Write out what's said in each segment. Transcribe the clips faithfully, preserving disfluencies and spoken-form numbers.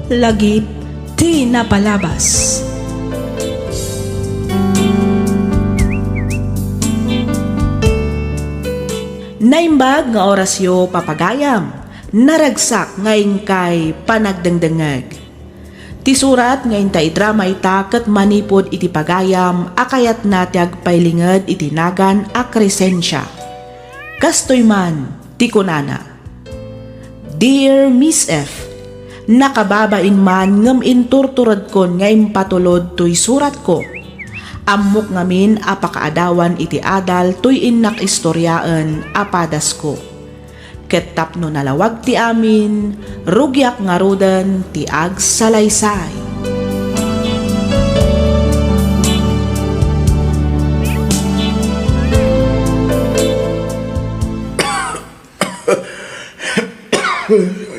Lagip ti napalabas. Naimbag nga orasyo, papagayam. Naragsak nga inkay panagdengdengngeg. Ti surat nga inta idrama ita ket manipud iti pagayam a kayatna ti agpailinged iti nagan a Crescencia. Kastoy man ti kunana, Dear Miss F, nakababain man ngem inturturedkon nga impatulod toy suratko. Ammok ngamin a pakaadawan iti adal toy innak istoriaen a padasko. Ket tapno nalawag ti amin, rugiak ngaruden ti agsalaysay.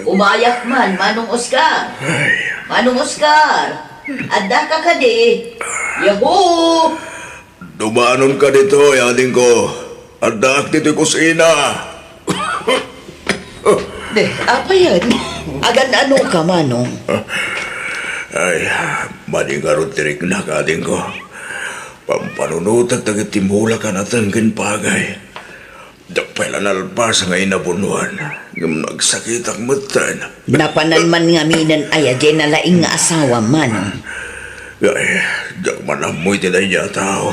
Umayak man, Manong Oscar! Ay. Manong Oscar! Addaka kadi? Yahoo! Dumanonka ditoy, adingko. Addaak ditoy kusina. De, apay aya? Agan-anoka, Manong? Ay, madi ngarud ti riknak, adingko. Pampanunotek dagiti mula, kanateng ken pagay. Diak pay la nalpas nga inabunoan, ngem nagsakitak metten. Napanan man ngaminen aya diay nalaing nga asawam, Manong? Ay, diak man ammo iti daydiay a tao.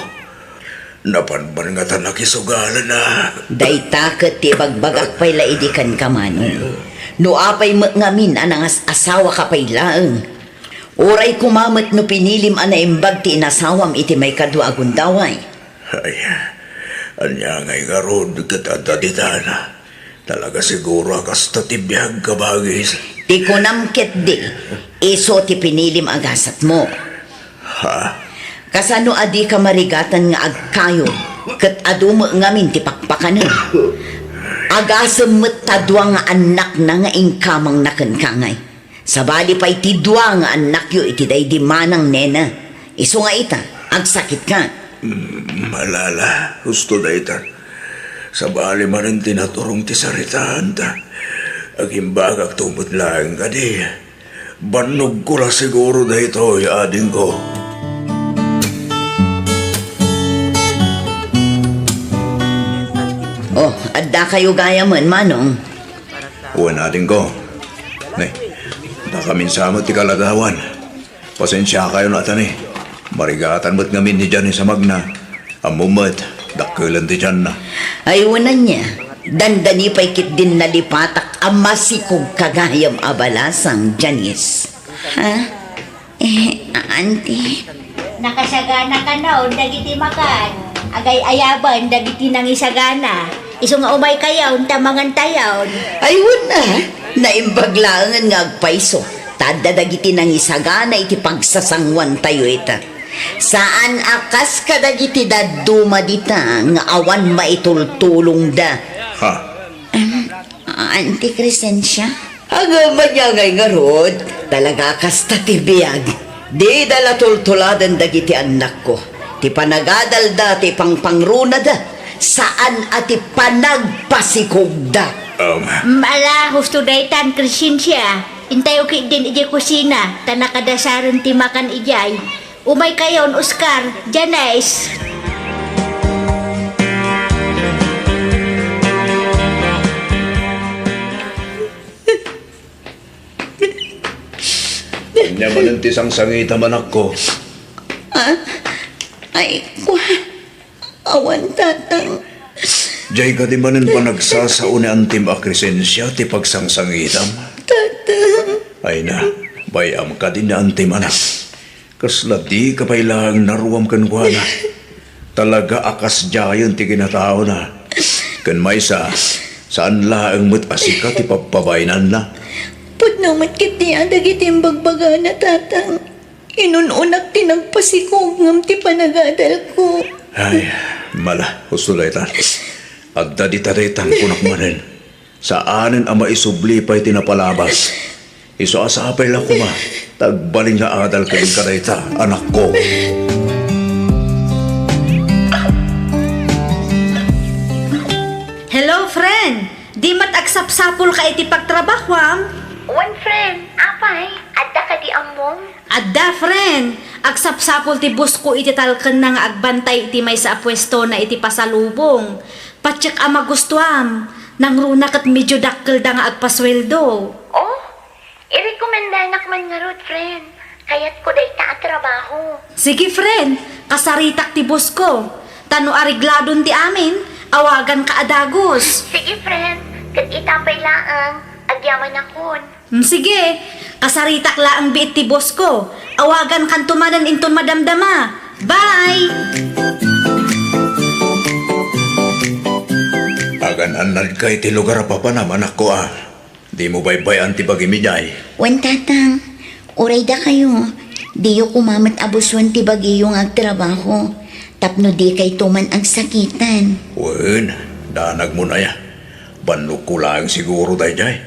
Napan man ngata nakisugalana. Dayta ket ti ibagbagak pay la idi kenka, Manong. No apay met ngamin a nangas-asawaka pay laeng. Uray koma met no pinilim a naimbag ti inasawam iti maikadua a gundaway. Ay, ania ngay ngarud ket adda ditan? Talaga siguro a kasta ti biag, kabagis. Ti kunam ketdi, isu ti pinilim a gasatmo. Ha? Kasano a dika marigatan nga agkayod ket adu met ngamin ti pakpakanem? Agasem met ta dua nga annakna nga inkamangna kenka ngay. Sabali pay ti dua nga annakyo iti daydi manang nena. Isu nga ita, agsakitka. Mm, malala, husto dayta. Sabali manen ti naturong ti saritaanta. Agimbagakto met laeng kadi. Bannogko la siguro daytoy, adingko. Oh, adda kayo gayamen, Manong. Wen, adingko. Ne, dakamin sa met ti kaladawan. Pasensiakayon, atani. Marigatan met ngamin ni Janice a magna. Ammo met, dakkelen ti tianna. Ay, wen ania, dandani pay ketdin nalipatak a masikog kagayam a balasang, Janice. Ha? Eh, auntie. Nakasagana kano dagiti makan. Agay-ayaban dagiti nangisagana. Isu nga umay kayon, ta mangan tayon. Ay, wen a, naimbag laengen nga agpayso. Ta adda dagiti nangisagana iti pagsasanguan tayo ita. Saan a kas kadagiti dadduma dita nga awan maitultulongda. Ha? Em, Auntie Crescencia? Agay, ania ngay ngarud, talaga kasta ti biag. Dida la tultuladen dagiti annakko. Ti panagadalda, ti pangpangrunada, saan a ti panagpasikogda. Um. Ala, husto daytan, Crescencia. Intayo ketdin idiay kusina, ta nakadasaren ti makan idiay. Umay kayon, Oscar, Janice. Ania manen ti sangsangitam, anakko? Ah, ay, kua, awan, tatang. Diay kadi manen panagsasao ni antim a Crescencia ti pagsangsangitam? Tatang. Ay na, bay-am kadi ni antim, anak. Kasla dika pay laeng naruam kenkuana. Talaga a kasdiayen ti kinataona. Ken maysa, saan laeng met a sika ti pabpabainanna. Pudno met ketdi a dagiti imbagbagana, tatang. Inun-unak ti nagpasikog ngem ti panagadalko. Ay, mala, husto dayta. Adda dita daytan, kunak manen. Saanen a maisubli pay ti napalabas. Isu a sapay la koma, ta agbalin nga adal kenka dayta, anakko. Hello, friend! Di met agsapsapulka iti pagtrabahuam? Wen, friend. Apay, adda ka Adda, friend. Agsapsapul ti boss ko iti talkenna nga agbantay iti maysa a puestona iti pasalubong. Patiek a magustuam. Nangruna ket medio dakkelda nga agpasueldo. Oh, irekomendanak man ngarud, friend. Kayatko dayta a trabaho. Sige, friend. Kasaritak ti boss ko. Ta no aregladon ti amin, awaganka a dagus. Sige, friend. Ket ita pay laeng, agyamanakon. Hmm, sige. Kasaritak laeng biit ti boss ko. Awagankanto manen inton madamdama. Bye! Agan-annadka iti lugar a papanam, anakko, a. Dimo baybay-an ti bagim idiay. Wen, Tatang. Uray dakayo, diyo koma met abuson ti bagiyo nga agtrabaho, tapno dikayto man agsakitan. Wen, danagmon aya. Bannogko laeng siguro daydiay.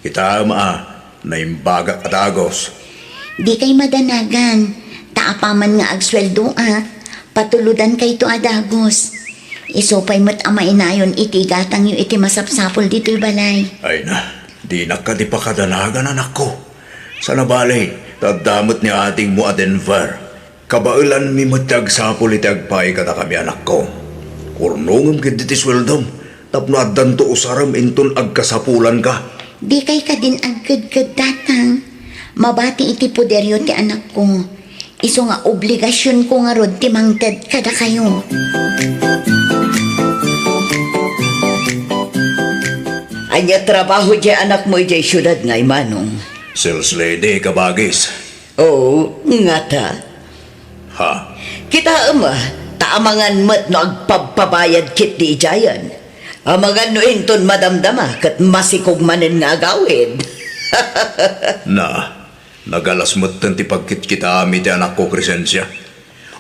Kitaem a, naimbagak a dagus. Dikay madanagan, ta apaman nga agsueldoak, patulodankayto a dagus. Isu pay met a mainayon iti igatangyo iti masapsapul ditoy balay. Ay na, dinak kadi pakadanagan, anakko. Sana bale, ta adda met ni adingmo a Denver. Kabaelanmi met ti agsapul iti agpaay kadakami, anakko. Urnongem ketdi ti sueldom tapno addanto usarem inton agkasapulanka. Dikay kadin agkedked, Tatang. Mabati iti poderyo ti anakko. Isu nga obligasionko ngarud ti mangted kadakayo. Ania trabaho diay anakmo idiay siudad ngay, Manong? Sales lady, kabagis. Oo, ngata. Ha? Kitaem, ta amangan met no agpabpabayad ketdi idiayen. Amangan no inton madamdama ket masikog manen nga agawid. Na, nagalas metten ti pagkitkitaam iti anakko, Crescencia.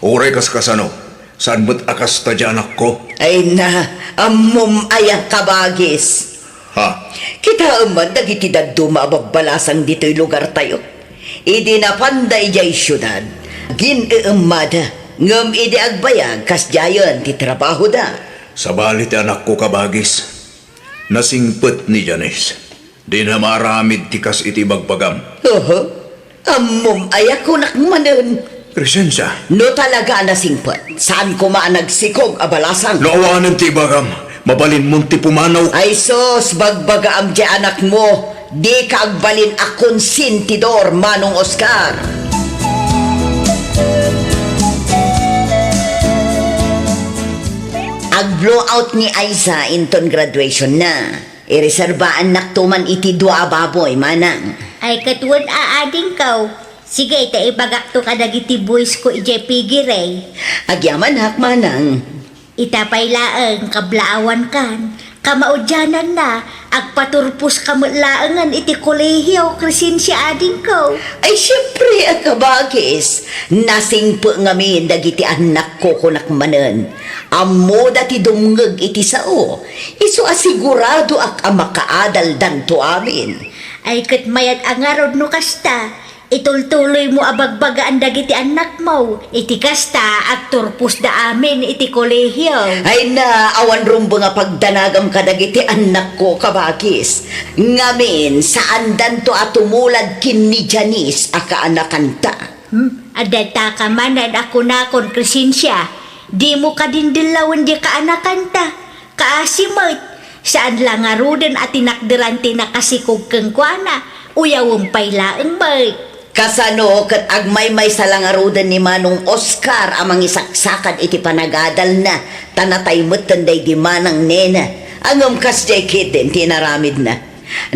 Uray kaskasano, saan met a kasta diay anakko? Ay na, ammom aya, kabagis. Ha? Kitaem man dagiti dadduma a babbalasang ditoy lugartayo. Idi napanda idiay siudad, gin-eemmada, ngem idi agbayag, kasdiayen ti trabahoda. Sabali ti anakko, kabagis. Nasingpet ni Janice. Dina maaramid ti kas iti ibagbagam. Oho. Ammom aya kunak manen. Crescencia. No talaga a nasingpet, saan koma a nagsikog a balasang. No awanen ti ibagam, mabalinmon ti pumanaw. Ay sus, bagbagaam diay anakmo, dika agbalin a konsentidor, Manong Oscar. Ag-blow out ni Aiza inton graduation na. Ireserbaannakto man iti dua a baboy, manang. Ay, ket wen a, adingko. Sige, ta ibagakto kadagiti boys ko idiay piggery. Agyamanak, manang. Ita pay laeng, kablaawankan, kamaudiananna, agpaturposka met laengen iti kolehio, Crescencia, adingko. Ay, siempre, a kabagis, nasingpet ngamin dagiti annakko, kunak manen. Ammoda ti dumngeg iti sao, isu a siguradoak a makaadaldanto amin. Ay, ket mayat a ngarud no kasta, itultuloymo a bagbagaan dagiti annakmo. Iti kasta, agturposda amin iti kolehio. Ay na, awan rumbeng a pagdanagam kadagiti annakko, kabagis. Ngamin, saandanto a tumulad ken ni Janice a kaanakanta. Hmm, adda ta ka manen a kunakon, Crescencia. Dimo kadin dellawen diay kaanakanta. Kaasi met, saan la ngaruden a tinakderan ti nakasikog kenkuana, uyawem pay laeng met. Kasano ket agmaymaysa la ngaruden ni Manong Oscar a mangisaksakad iti panagadalna, ta natay metten daydi Manang Nena, a ngem kasdiay ketdin ti inaramidna.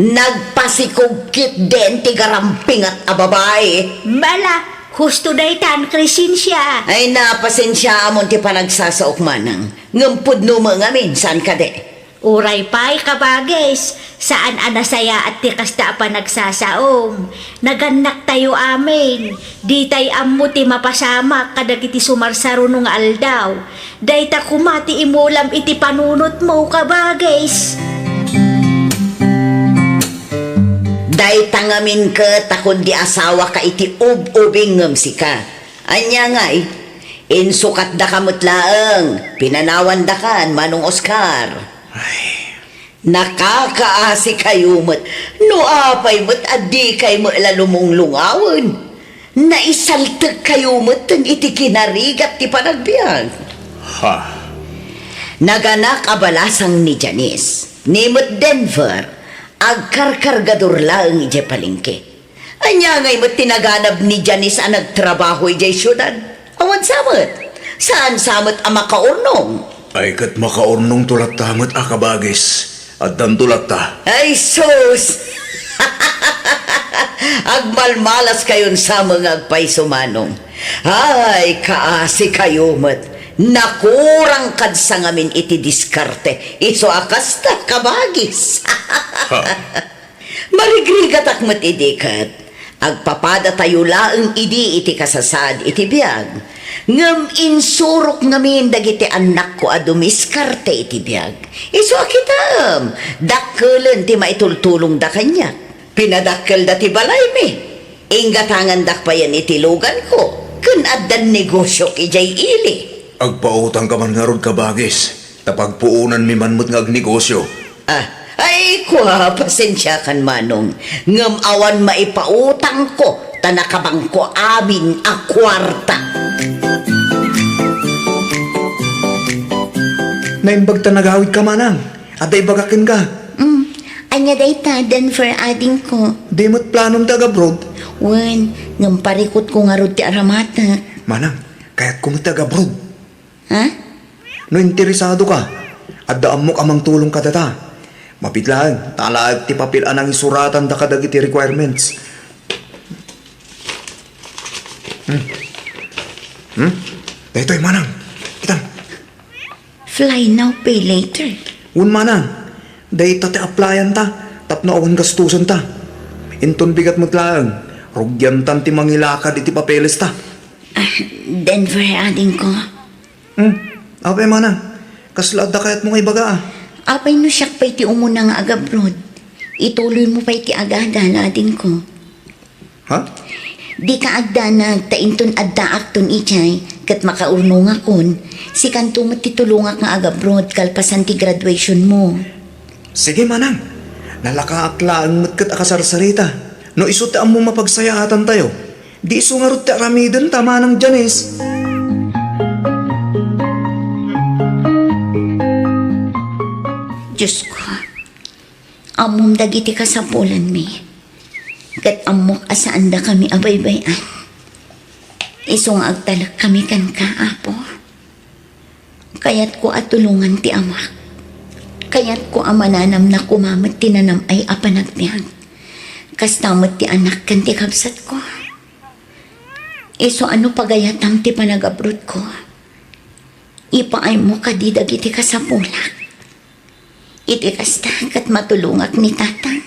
Nagpasikog ketdin ti garampingat a babai. Bala, husto daytan, Crescencia. Ay na, pasensiaamon ti panagsasaok, manang. Ngem pudno met ngamin, saan kadi? Uray pay, kabagis, saan a nasayaat ti kasta a panagsasaom. Nagannaktayo amin. Ditay ammo ti mapasamak kadagiti sumarsaruno nga aldaw. Dayta koma ti imulam iti panunotmo, kabagis. Dayta ngamin ket ta kundi asawaka iti ub-ubing ngem sika. Ania ngay? Insukatdaka met laeng, pinanawandakan, Manong Oscar. Ay. Nakakaasikayo met no apay met a dikay met la lumunglungawen. Naisaltekkayo metten iti kinarigat ti panagbiag. Ha? Naganak a balasang ni Janice, ni met Denver, agkarkargador laeng idiay palengke. Ania ngay met ti naganab ni Janice a nagtrabaho idiay siudad? Awan sa met. Saan sa met a makaurnong. Ay, ket makaurnongto latta met a kabagis. Addanto latta. Ay, sus! Agmalmalaskayon sa met nga agpayso, Manong. Ay, kaasikayo met. Nakurang kad sangamin iti diskarte. Isu a kasta, kabagis. Ha? Marigrigatak met idi ket agpapadatayo laeng idi iti kasasaad iti biag. Ngem insurok ngamin dagiti annakko a dumiskarte iti biag. Isu a kitaem, dakkelen ti maitultulongda kaniak. Pinadakkelda ti balaymi. Inggatangandak payen iti luganko, ken addan negosiok idiay ili. Agpautangka man ngarud, kabagis, ta pagpuonanmi man met nga agnegosio. Ah, ay, kua, pasensiakan, Manong, ngem awan maipautangko, ta nakabangko amin a kuarta. Naimbag ta nagawidka, Manang. Adda ibaga kenka. Mm, ania dayta, Denver, adingko? Di met planom ti agabroad? Wen, ngem parikutko ngarud ti aramatek. Manang, kayatko met ti agabroad. Ha? No interesadoka, adda ammok a mangtulong kadata. Mabiit laeng, ta alaek ti papel a nangisuratanda kadagiti requirements. Hmm. Hmm? Daytoy, Manang. Kitam. Fly now, pay later. Wen, Manang. Dayta ti applyan ta, tapno awan gastusen ta. Inton bigat met laeng, rugian tan ti mangilakad iti papeles ta. Ah, Denver, adingko. Hmm, apay, Manang? Kasla adda kayatmo nga ibaga, a? Apay no siak pay ti umuna nga agabroad? Ituloymo pay ti agadal, adingko. Ha? Dika agdanag ta inton addaakton idiay ket makaurnongakon, sikanto met ti tulongak nga agabroad kalpasan ti graduationmo. Sige, Manang. Nalakaak laeng met ket a kasarsarita. No isu ti ammom a pagsayaatantayo, di isu ngarud ti aramidenta, Manang Janice. Diosko, ammom dagiti kasapulanmi, ket ammok a saandakami a baybay-an. Isu nga agtalekkami kenka, Apo. Kayatko a tulongan ti amak. Kayatko a mananamna koma met ti nanam-ay a panagbiag. Kasta met ti anak ken ti kabsatko. Isu a no pagayatam ti panagabrodko, ipaaymo kadi dagiti kasapulak. Iti kasta, ket matulongak ni Tatang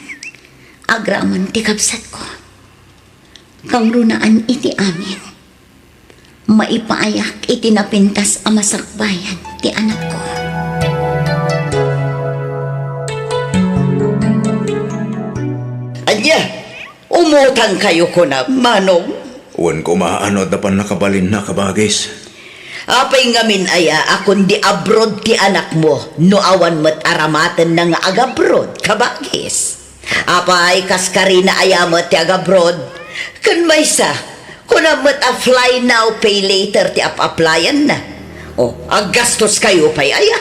agraman ti kabsatko. Kangrunaan iti amin, maipaayak iti napintas a masakbayan ti anakko. Ania? Umutangkayo kunam, Manong? Wen koma, no adda pannakabalinna, kabagis. Apay ngamin aya a kundi abroad ti anakmo no awan met aramatenna nga agabroad, kabagis? Apay, kaskarina aya met ti agabroad? Ken maysa, kuna met a fly now, pay later ti ap-aplayanna. O, aggastoskayo pay aya?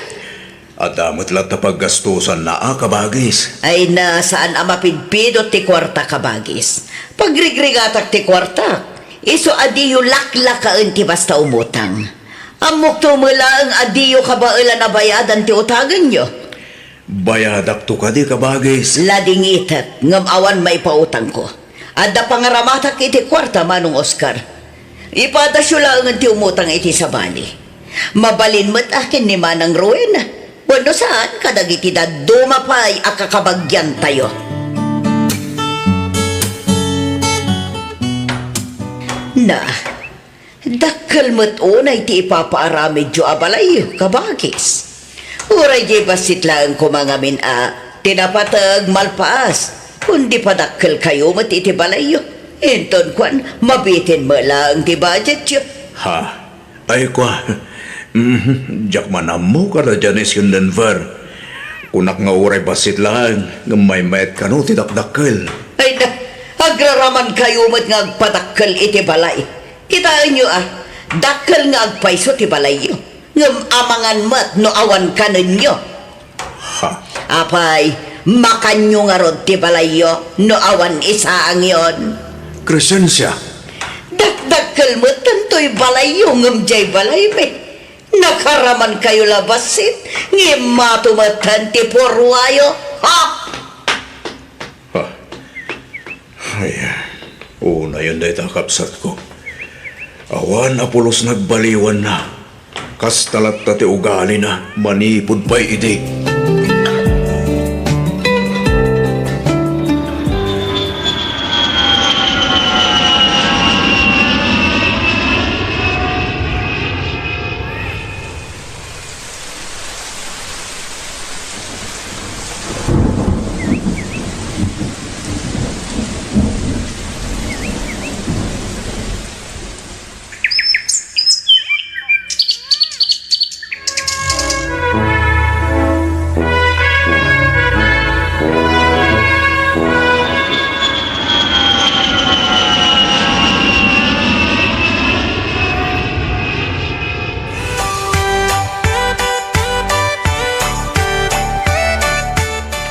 Adda met latta paggastosanna a, kabagis. Ay na, saan a mapidpidot ti kuarta, kabagis. Pagrigrigatak ti kuartak. Isu a diyo laklakaen ti basta umutang. Ammokto met laeng a diyo kabaelan a bayadan ti utagenyo. Bayadakto kadi, kabagis? Ladingitek, ngem awan maipautangko. Adda pangaramatak iti kuarta, Manong Oscar. Ipadasyo laengen ti umutang iti sabali. Mabalin met a ken ni Manang Rowena, wenno saan kadagiti dadduma pay a kakabagiantayo. Na, dakkel met unay ti ipapaaramidyo a balayyo, kabagis. Uray diay bassit laeng koma ngamin a ti napateg malpaas, kundi padakkelkayo met iti balayyo. Inton kuan, mabitin met laeng ti budgetyo. Ha? Ay, kua. Mhm, diak man ammo kada Janice ken Denver. Kunak nga uray bassit laeng, ngem maymayat kano ti dakdakkel. Ay na, ag Agraramankayo met nga agpadakkel iti balay. Kitaenyo a, dakkel nga agpayso ti balayyo. Ngem amangan met no awan kanenyo. Ha? Apay, makanyo ngarud ti balayyo no awan isaangyon. Crescencia. Dakdakkel met tantoy balayyo ngem jay balaymi. Nakaramankayo la bassit, ngem mato met ti purwayo. Ha? Ha? Ay, unayen dayta, kabsatko. Awan a pulos nagbaliwanna. Kasta latta ti ugalina manipud pay idi.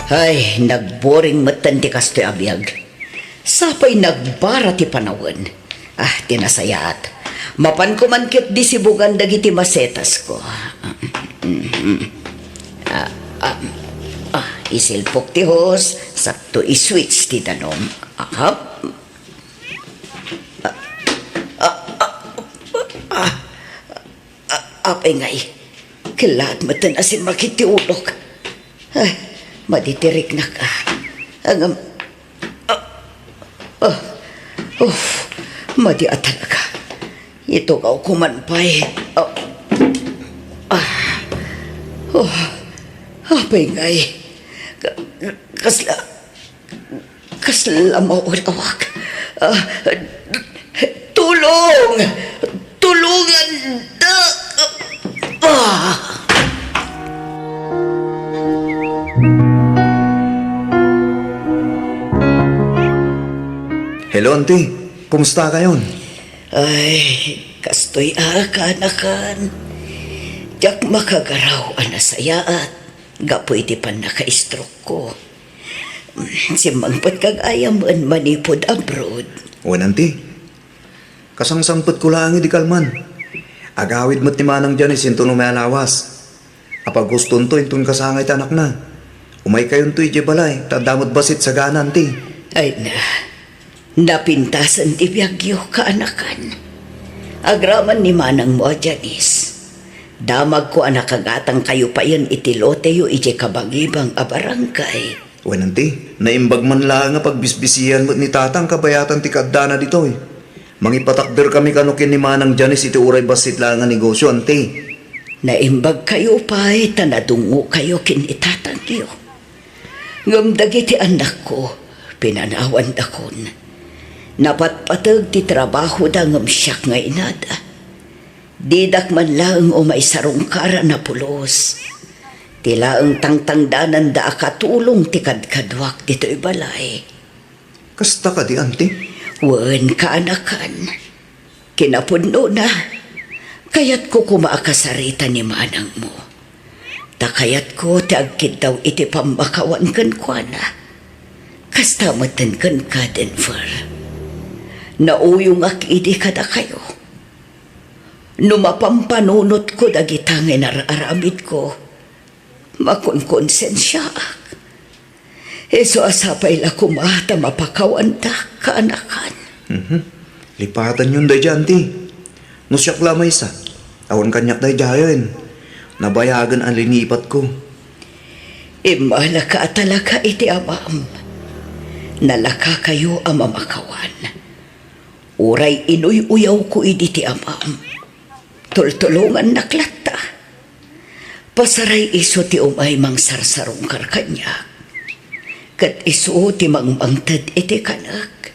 Ay, nagboring metten ti kastoy a biag. Sapay nagbara ti panawen. Ah, ti nasayaat. Mapanko man ketdi sibugan dagiti masetasko. Ah, ah, ah, isilpok ti hose, sakto i-switch ti danum. Ahap. Ah, ah, ah, ah. A-, apay ngay, kellaat metten a simmakit ti ulok. Ay, madi ti riknak, a. Ngem, a, a, uf, madi a talaga. Itugawko man pay. A, a, uf, apay ngay. Ka-, kasla, Kasla maurawak. Ah, tulong! Tulongan da! Ah! Hello, Auntie. Kumusta kayon? Ay, kastoy a kaanakan. Diak makagaraw a nasayaat gapu iti pannaka-stroke ko. Simmangpet kagayam en manipud abroad. Wen, Auntie. Kasangsangpetko laeng idi kalman. Agawid met ni Manang Janice inton umay a lawas. Apagustonto inton kasangay ti anakna. Umaykayonto idiay balay, ta adda met bassit sagana, Auntie. Ay na, napintasen ti biagyo, kaanakan. Agraman ni manangmo a Janice. Damagko a nakagatangkayo payen iti loteyo idiay kabangibang a barangay. Wen, Auntie, naimbag man laeng a pagbisbisian met ni Tatang kabayatan ti kaaddana ditoy. Mangipatakderkami kano ken ni Manang Janice iti uray bassit laeng a negosio, Auntie. Naimbagkayo pay ta nadungngokayo ken ni tatangyo. Ngem dagiti annakko, pinanawandakon. Napatpateg ti trabahoda ngem siak nga inada. Didak man laeng umay sarungkaran a pulos. Ti laeng tangtangdananda a katulong ti kadkaduak ditoy balay. Kasta kadi, Auntie? Wen, kaanakan. Kinapudnona, kayatko koma a kasarita ni manangmo. Ta kayatko ti agkiddaw iti pammakawan kenkuana. Kasta metten kenka, Denver. Nauyongak idi kadakayo. No mapampanunotko dagita nga inar-aramidko, makonkonsensiaak. Isu a sapay la koma ta mapakawandak, kaanakan. Mhm. Lipatanyon daydiay, Auntie. No siak la a maysa, awan kaniak daydiayen. Nabayagen a linipatko. Immalaka a talaga iti amam. Nalakakayo a mamakawan. Uray inuy-uyawko idi ti amam, tultulongannak latta. Pasaray isu ti umay mangsarsarungkar kaniak, ket isu ti mangmangted iti kanek.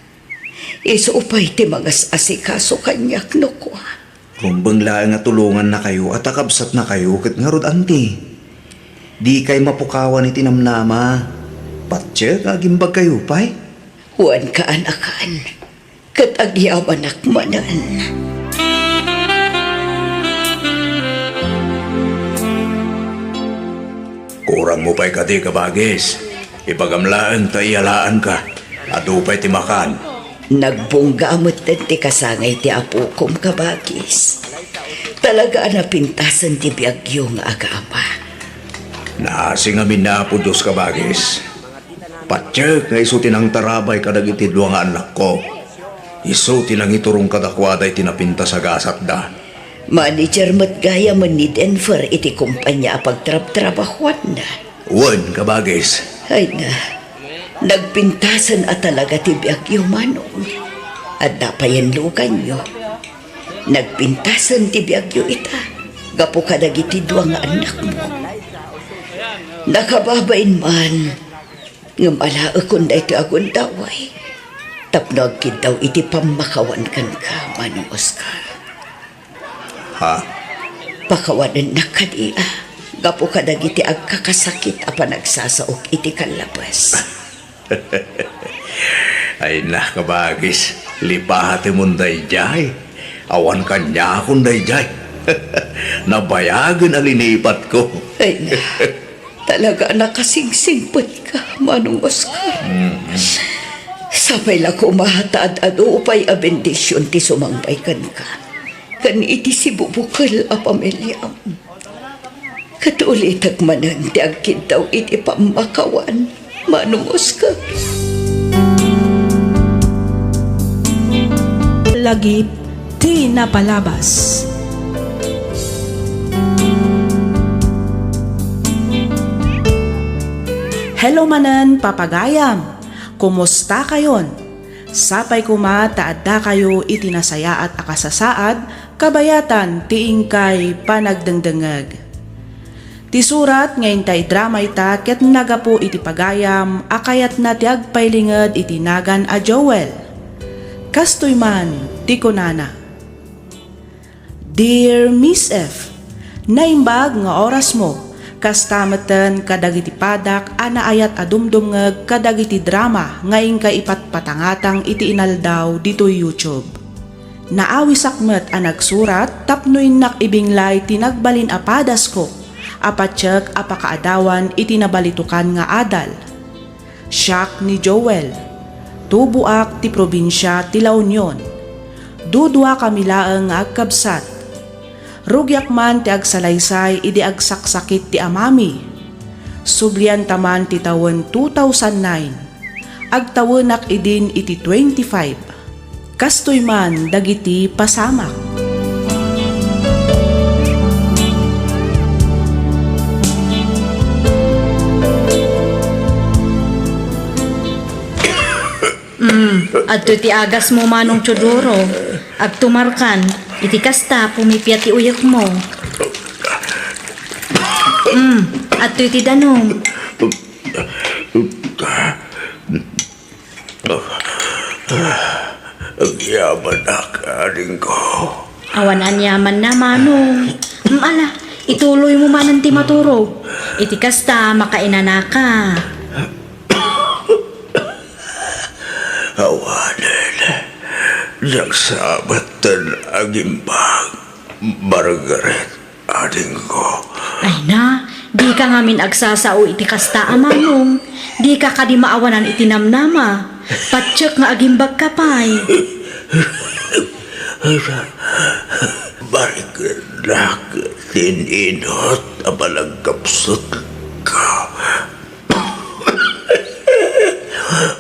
Isu pay ti mangas-asikaso kaniak no kua. Rumbeng laeng a tulongannakayo a ta kabsatnakayo ket ngarud, Auntie. Dikay mapukawan iti namnama. Patiek nga agimbagkayo pay. Wen kaanakan, ket agyamanak manen. Kurangmo pay kadi, kabagis. Ibagam laeng ta iyalaanka. Adu pay ti makan. Nagbungga metten ti kasangay ti apokom, kabagis. Talaga a napintasen ti biagyo nga agama. Naasi ngamin ni Apo Dios, kabagis. Patiek nga isu ti nangtarabay kadagiti dua nga annakko. Isu ti nangiturong kadakuada iti napintas a gasatda. Manager met gayamen ni Denver iti kompania a pagtrabtrabahoanna. Wen, kabagis. Ay na, nagpintasen a talaga ti biagyo, Manong. Adda payen luganyo. Nagpintasen ti biagyo ita, gapu kadagiti dua nga annakmo. Nakababain man, ngem alaekon daytoy a gundaway tapno agkiddaw iti pammakawan kenka, Manong Oscar. Ha? Pakawanennak kadi a, gapu kadagiti agkakasakit a panagsasaok iti kallabes. Ay na, kabagis, lipatemon daydiay. Awan kaniakon daydiay. Nabayagen a linipatko. Ay na, talaga a nakasingsingpetka, Manong Oscar. Mm. Sapay la koma ta ad-adu pay a bendision ti sumangbay kenka ken iti sibubukel a pamiliam. Ket ulitek manen ti agkiddaw iti pammakawan, Manong Oscar. Lagip ti napalabas. Hello manen, papagayam! Kumusta kayon? Sapay koma ta addakayo iti nasayaat a kasasaad, kabayatan ti inkay panagdengdengngeg. Ti surat nga intay drama ita ket nagapu iti pagayam a kayatna ti agpailinged iti nagan a Joel. Kastoy man ti kunana, "Dear Miss F, naimbag nga orasmo, kasta metten kadagiti padak a naayat a dumdumngeg kadagiti drama nga inkay ipatpatangatang iti inaldaw ditoy YouTube." Naawisak met a nagsurat tapno innak ibinglay ti nagbalin a padasko a patiek a pakaadawan iti nabalitokan nga adal. Siak ni Joel. Tuboak ti probinsia ti La Union. Duduakami laeng nga agkabsat. Rugiak man ti agsalaysay idi agsaksakit ti amami. Sublianta man ti tawen two thousand nine. Agtawenak idin iti twenty-five. Kastoy man dagiti pasamak. Mm, adtoy ti agasmo, Manong Teodoro. Agtumarkan. Iti kasta, pumipia ti uyekmo. Mm, adtoy ti danum. Agyamanak, adingko. Awan aniamanna, Manong. Mm, ala, ituloymo manen ti maturog. Iti kasta, makainanaka. Awanen, diak sa metten agimbag, Margaret. Adingko. Ay na, dika ngamin agsasao iti kasta a Manong. Dika kadi maawanan iti namnama. Patiek nga agimbagka pay. Barikenak ti inut a panagkapsutka.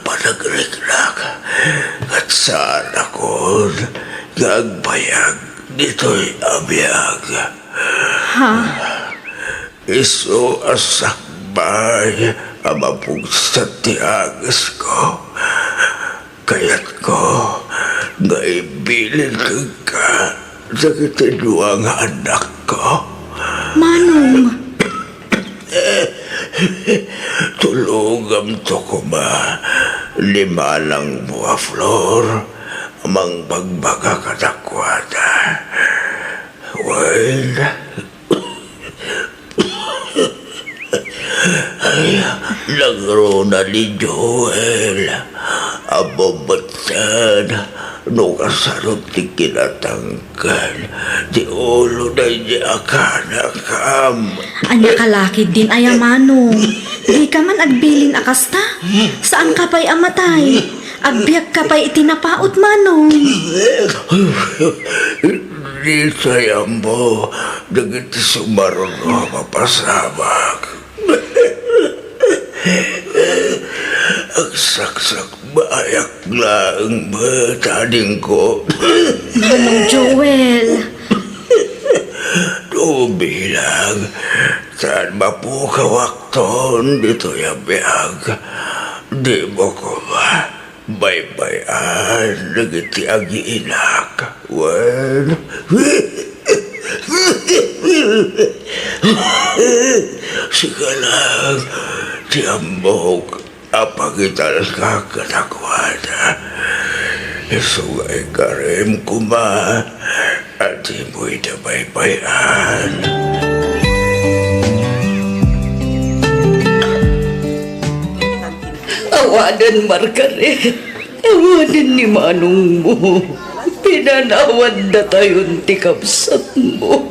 Panagriknak, ket saanakon nga agbayag ditoy a biag. Ha? Isu a sakbay a mapugsa ti agesko. Kayatko nga ibilin kenka dagiti dua nga annakko. Manong? Tulogamto koma ni Manang Bua Flor a mangbagbaga kadakuada. Wen, ay, nagruna ni Joel. Ammom metten no kasano ti kinatangken ti ulo daydi a kaanakam. Ania ka lakidin aya, Manong? Dika man agbilin a kasta? Saanka pay a matay? Agbiagka pay iti napaut, Manong. Ditoy ammo dagiti sumaruno a mapasamak. Agsaksakbayak laeng met, adingko. Manong Joel. Tubilang, saan mapukawakton ditoy a biag. Dimo koma baybay-an dagiti agiinak wen sika lang ti ammok a pangitalka kadakuada. Isu nga ikarim koma a dimo ida baybay-an. Awanen, Margaret. Awanen ni manongmo. Pinanawandatayon ti kabsatmo.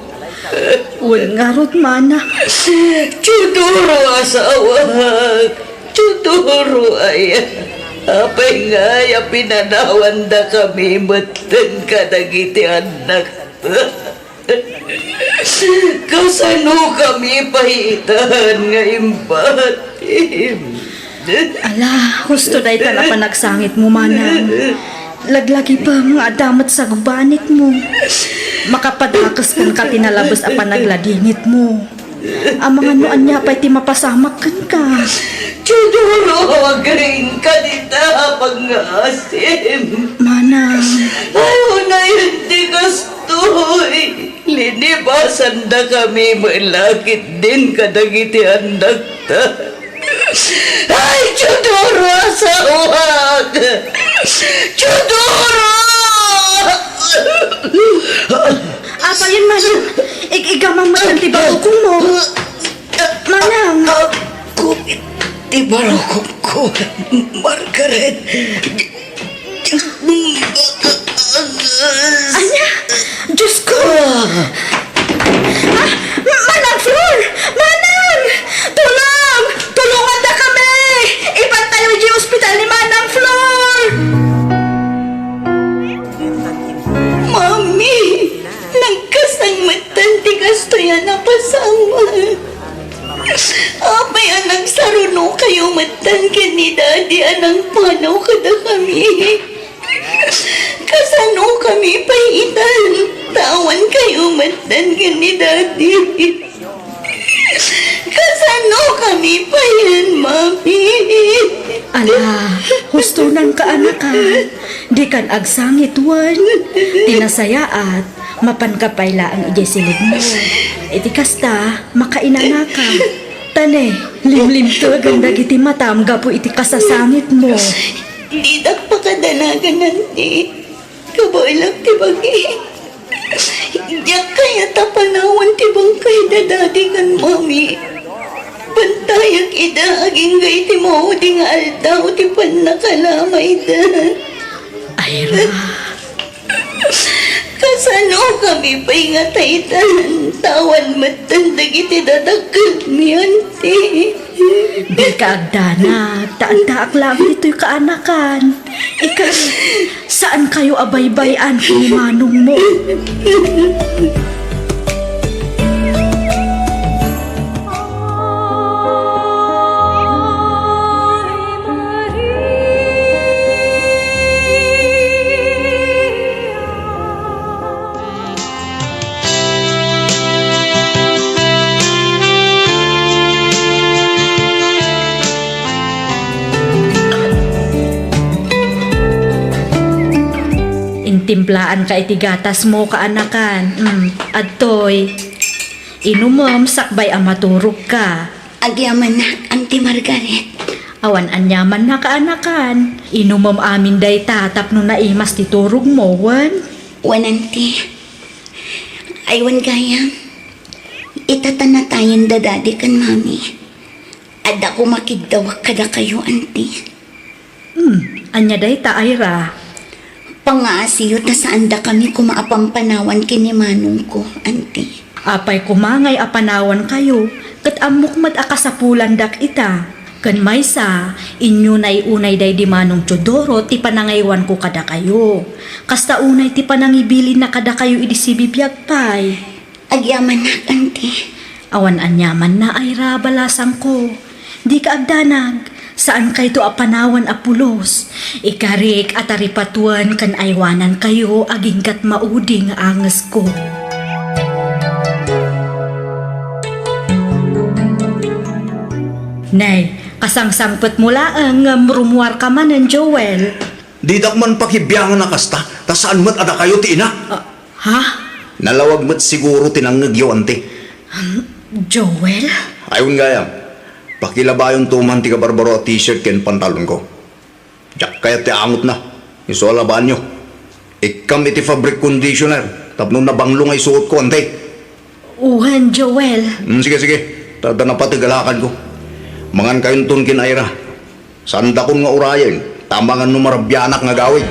Wen ngarud, Mana. Teodoro, asawak. Teodoro, aya. Apay ngay a pinanawandakami metten kadagiti annakta? Kasanokami pay itan nga impatim? Ala, husto daytan a panagsangitmo, Manang. Laglagipem nga adda met sagubanitmo. Makapadakes kenka ti nalabes a panagladingitmo. Amangan no ania pay ti mapasamak kenka. Teodoro, agingga dita a pangngaasim. Manang. Ay, unayen ti kastoy. Linibasandakami met la ketdin kadagiti annakta. Ay, Teodoro, asawak! Teodoro! Apayen, Manang? Ig-igamam met ti barukongmo. Manang! Agkupit ti barukongko, Margaret. Ania? Diosko! Ah, Manang Flor! Manang! Tulong! Tulongandakami! Ipantayo idiay ospital ni Manang Flor! Mami, nagkasang metten ti kastoy a napasamak. Apay a nagsarunokayo metten ken ni Daddy a nangpanaw kadakami? Kasanokami pay itan ta awankayo metten ken ni Daddy? Kasanokami payen, Mami? Ala, husto nang kaanakan. Dikan agsangit wen. Ti nasayaat, mapanka pay laeng idiay silibmo. Iti kasta, makainanaka. Ta ne, limlimtegen dagiti matam gapu iti kasasangitmo. Didak pakadanagan, Auntie. Kabaelak ti bagi. Diak kayat a panawen ti bangkay da Daddy ken Mami. Bantayak ida agingga iti maudi nga aldaw ti pannakalamayda. Ayra. Kasanokami pay nga taytan, ta awan metten dagiti dadakkelmi, Auntie? Dika agdanag, ta addaak laeng ditoy kaanakan. Ika, saankayo a baybay-an ken ni manongmo. Intimplaanka iti gatasmo, kaanakan. Mm, adtoy. Inumem sakbay a maturogka. Agyamannak, Auntie Margaret. Awan aniamanna, kaanakan. Inumem amin dayta tapno naimas ti turogmo, wen? Wen, Auntie. Ay, wen gayam. Ita ta natayen da Daddy ken Mami. Adda koma kiddawak kadakayo, Auntie. Hmm, Ania dayta, Ira? Pangaasiyo ta saandakami koma a pampanawan ken ni manongko, Auntie. Apay koma ngay a panawankayo, ket ammok met a kasapulandak ita. Ken maysa, inyo nay unay daydi Manong Teodoro ti panangaywanko kadakayo. Kasta unay ti panangibilinna kadakayo idi sibibiag pay. Agyamanak, Auntie. Awan aniamanna, Ira, balasangko. Dika agdanag. Saankayto a panawan a pulos. Ikarik a taripatoen ken aywanankayo aginggat maudi nga angesko. Nay, kasangsangpetmo laeng ngem rummuarka manen, Joel. Didak man pakibiangan a kasta, ta saan met a dakayo ti ina. Ah, ha? Nalawag met siguro ti nangngegyo, Auntie. Hmm, Joel? Ay, wen gayam. Pakilabayonto man ti kabarbaro a t-shirt ken pantalonko. Diak kayat ti angotna. Isu a labaanyo. Ikkam iti fabric conditioner tapno nabanglo nga isuotko, Auntie. Wen, Joel. Hmm, sige, sige. Ta adda napateg a lakadko. Mangankayonton ken Ira. Saandakon nga urayen, ta amangan no marabianak nga agawid.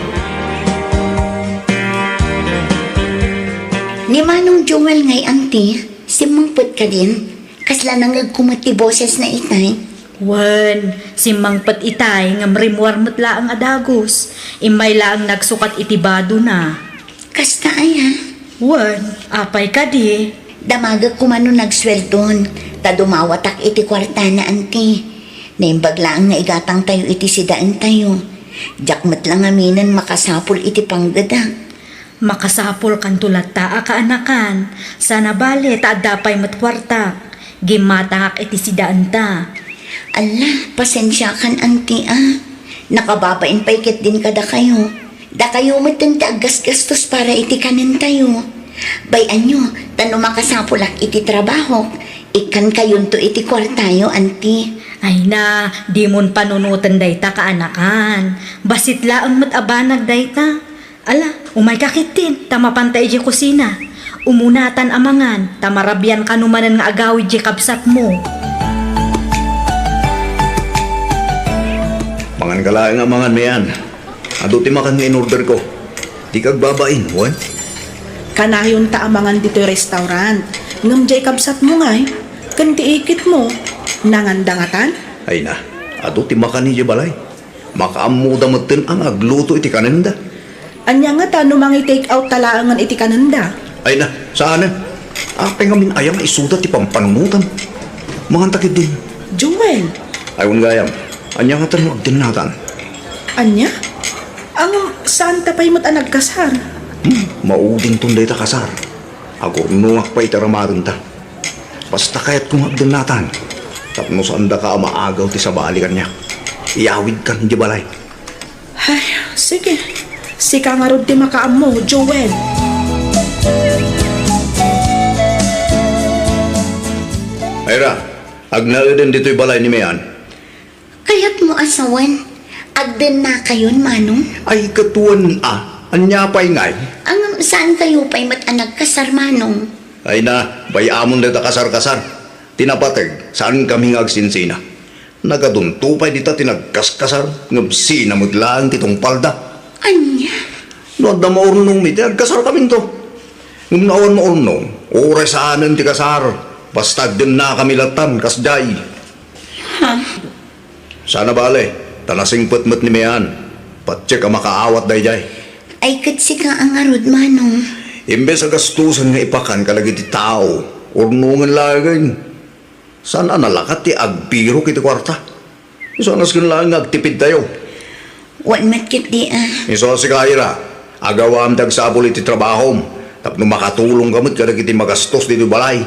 Ni Manong Joel ngay, Auntie, simmangpet kadin? Kasla nangngegko met ti bosesna itay. Wen, simmangpet itay ngem rimmuar met laeng a dagus. Immay laeng nagsukat iti badona. Kasta aya? Wen, apay kadi? Damagek koma no nagsueldon, ta dumawatak iti kuartana, Auntie. Naimbag laeng nga igatangtayo iti sidaentayo. Diak met la ngaminen makasapul iti panggedak. Makasapulkanto latta a kaanakan. Saan a bale ta adda pay met kuartak. Gimmatangak iti sidaenta. Alla, pasensiakan, Auntie, a. Nakababain pay ketdin kadakayo. Dakayo metten ti aggasgastos para iti kanentayo. Bay-anyo, ta no makasapulak iti trabahok, ikkankayonto iti kuartayo, Auntie. Ay na, dimon panunoten dayta kaanakan. Bassit laeng met a banag dayta. Ala, umayka ketdin, ta mapanta idiay kusina. Umunatan a mangan, ta marabian kano manen nga agawid diay kabsatmo. Manganka laeng a mangan, Mean. Adu ti makan nga in-orderko. Dika agbabain, wen? Kanayonta a mangan ditoy restaurant. Ngem diay kabsatmo ngay, ken ti ikitmo, nanganda ngatan? Ay na, adu ti makan idiay balay. Makaammoda metten a nga agluto iti kanenda. Ania ngata no mangi-take out ta laengen iti kanenda? Ay na, saanen. Apay ngamin aya nga isuda ti pampanunotam? Manganta ketdin. Joel! Ay, wen gayam. Ania ngata no agdennatan? Ania? Ngem saanta pay met a nagkasar? Hmm, maudington dayta kasar. Agurnongak pay iti aramarenta. Basta kayatko nga agdennatan. Tapno saandaka a maagaw ti sabali kaniak. Iyawidkan idiay balay. Ay, sige. Sika ngarud ti makaammo, Joel. Ira, agnaeden ditoy balay ni Mean. Kayatmo a sawen, agdennakayon, Manong? Ay, ket wen a. Ania pay ngay? Ngem saankayo pay met a nagkasar, Manong? Ay na, bay-amon dayta kasar-kasar. Ti napateg, saankami nga agsinsina. Nagadunto pay dita ti nagkaskasar, ngem sina met laeng ti tungpalda. Ania? No adda maurnongmi, ti agkasarkaminto. Ngem no awan maurnong, uray saanen ti kasar, basta agdennakami lattan, kasdiay. Ha? Saan a bale, ta nasingpet met ni Mean. Patiek a makaawat daydiay. Ay, ket sika a ngarud, Manong. Imbes a gastusen nga ipakan kadagiti tao, urnongen laengen. Saan a nalakat ti agbirok iti kuarta? Isu a nasken laeng nga agtipidtayo. Wen met ketdi a. Isu a sika, Ira, agawam ti agsapul iti trabahom tapno makatulongka met kadagiti magastos ditoy balay.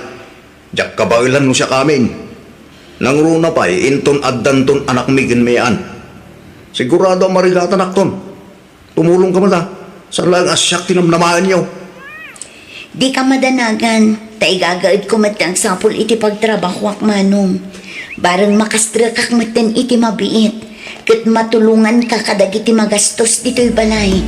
Diak kabaelan no siakamin. Nangruna pay, inton addanton anakmi ken Mean. Sigurado a marigatanakton. Tumulongka met a, saan laeng a siak ti namnamaenyo. Dika madanagan, ta igagaedko met ti agsapul iti pagtrabahoak, Manong. Bareng makastrekak metten iti mabiit, ket matulonganka kadagiti magastos ditoy balay.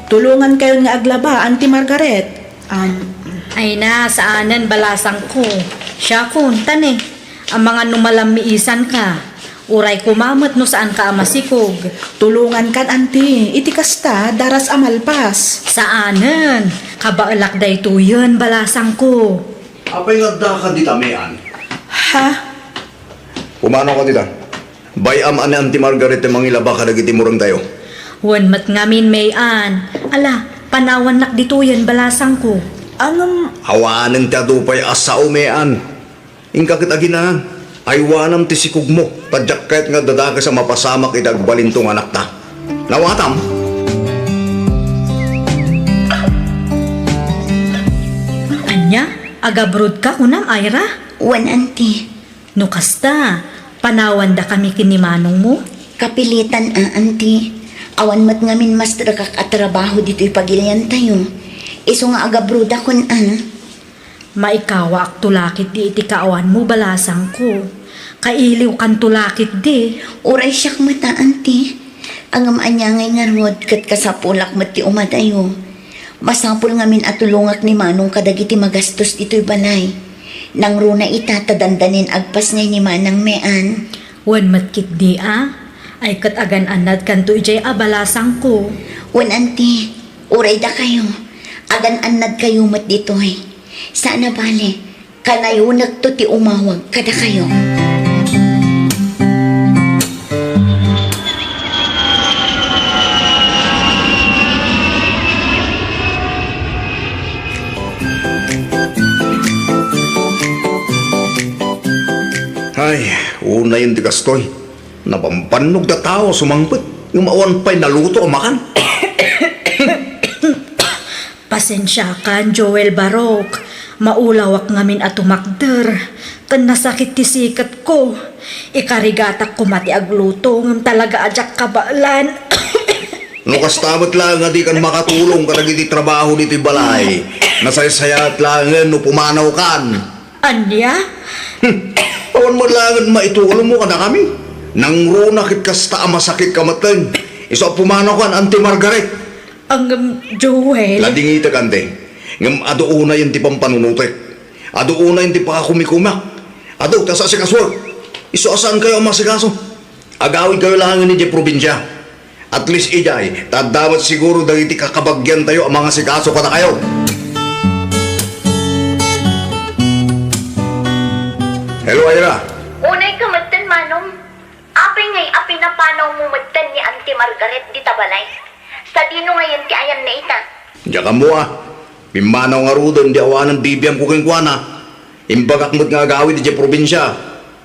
Tulongankayon nga aglaba, Auntie Margaret. Am. Ay na, saanen, balasangko. Siakon, tani. Amangan no malammiisanka. Uray koma met no saanka a masikog. Tulongankan, anti. Iti kasta, daras a malpas. Saanen. Kabaelak daytoyen, balasangko. Apay nga addaka dita, Mean? Ha? Pumanaw ka dita. Bay-am a ni Auntie Margaret ti mangilaba kadagiti murengtayo. Wen met ngamin, Mean. Ala, panawannak ditoyen, balasangko. Ngem awanen ti adu pay a sao, Mean. Inka ket agina, aywanam ti sikogmo, ta diak kayat nga adda dakes a mapasamak iti agbalinto nga anakta. Nawatam? Ania? Agabrodka, kunam, Ira? Wen, anti. No kasta, panawandakami ken ni manongmo? Kapilitan a, anti. Awan met ngamin mastrekak a trabaho ditoy pagiliantayo. Isu nga agabrodakon a. Maikawaakto la ketdi iti kaawanmo, balasangko. Kailiwkanto la ketdi. Uray siak met a, anti. Ngem ania ngay ngarud ket kasapulak met ti umadayo. Masapul ngamin a tulongak ni Manong kadagiti magastos ditoy balay. Nangruna ita ta dandanin agpasngay ni Manang Mean. Wen met ketdi a, ay ket agan-annadkanto idiay a, balasangko. Wen, anti, uray dakayo, agan-annadkayo met ditoy. Saan a bale, kanayonekto ti umawag kadakayo. Ay, unayen ti kastoy. Nabambannogda tao a sumangpet, ngem awan pay naluto a makan. Pasensiakan, Joel Barok. Maulawak ngamin a tumakder, ken nasakit ti siketko. Ikarigatak koma ti agluto, ngem talaga a diak kabaelan. No kasta met laeng a dikan makatulong kadagiti trabaho ditoy balay, nasaysayaat laengen no pumanawkan. Ania? Hmm. Awan met laengen maitulongmo kadakami. Nangruna ket kasta a masakitka metten. Isu a pumanawkan, Auntie Margaret. Ngem, Joel. Ladingitek, Auntie. Ngem adu unayen ti pampanunotek. Adu unayen ti pakakumikumak. Adu, ta saasikasuek. Isu a saankayo a masikaso. Agawidkayo laengen idiay probinsia. At least idiay, ta adda met siguro dagiti kakabagiantayo a mangasikaso kadakayo. Hello, Ira. Unayka metten, Manong. Apay ngay a pinapanawmo metten ni Auntie Margaret dita balay? Sadino ngayen ti ayanna ita? Diak ammo a. Pimmanaw ngaruden idi awanen bibiangko kenkuana. Imbagak met nga agawid idiay probinsia.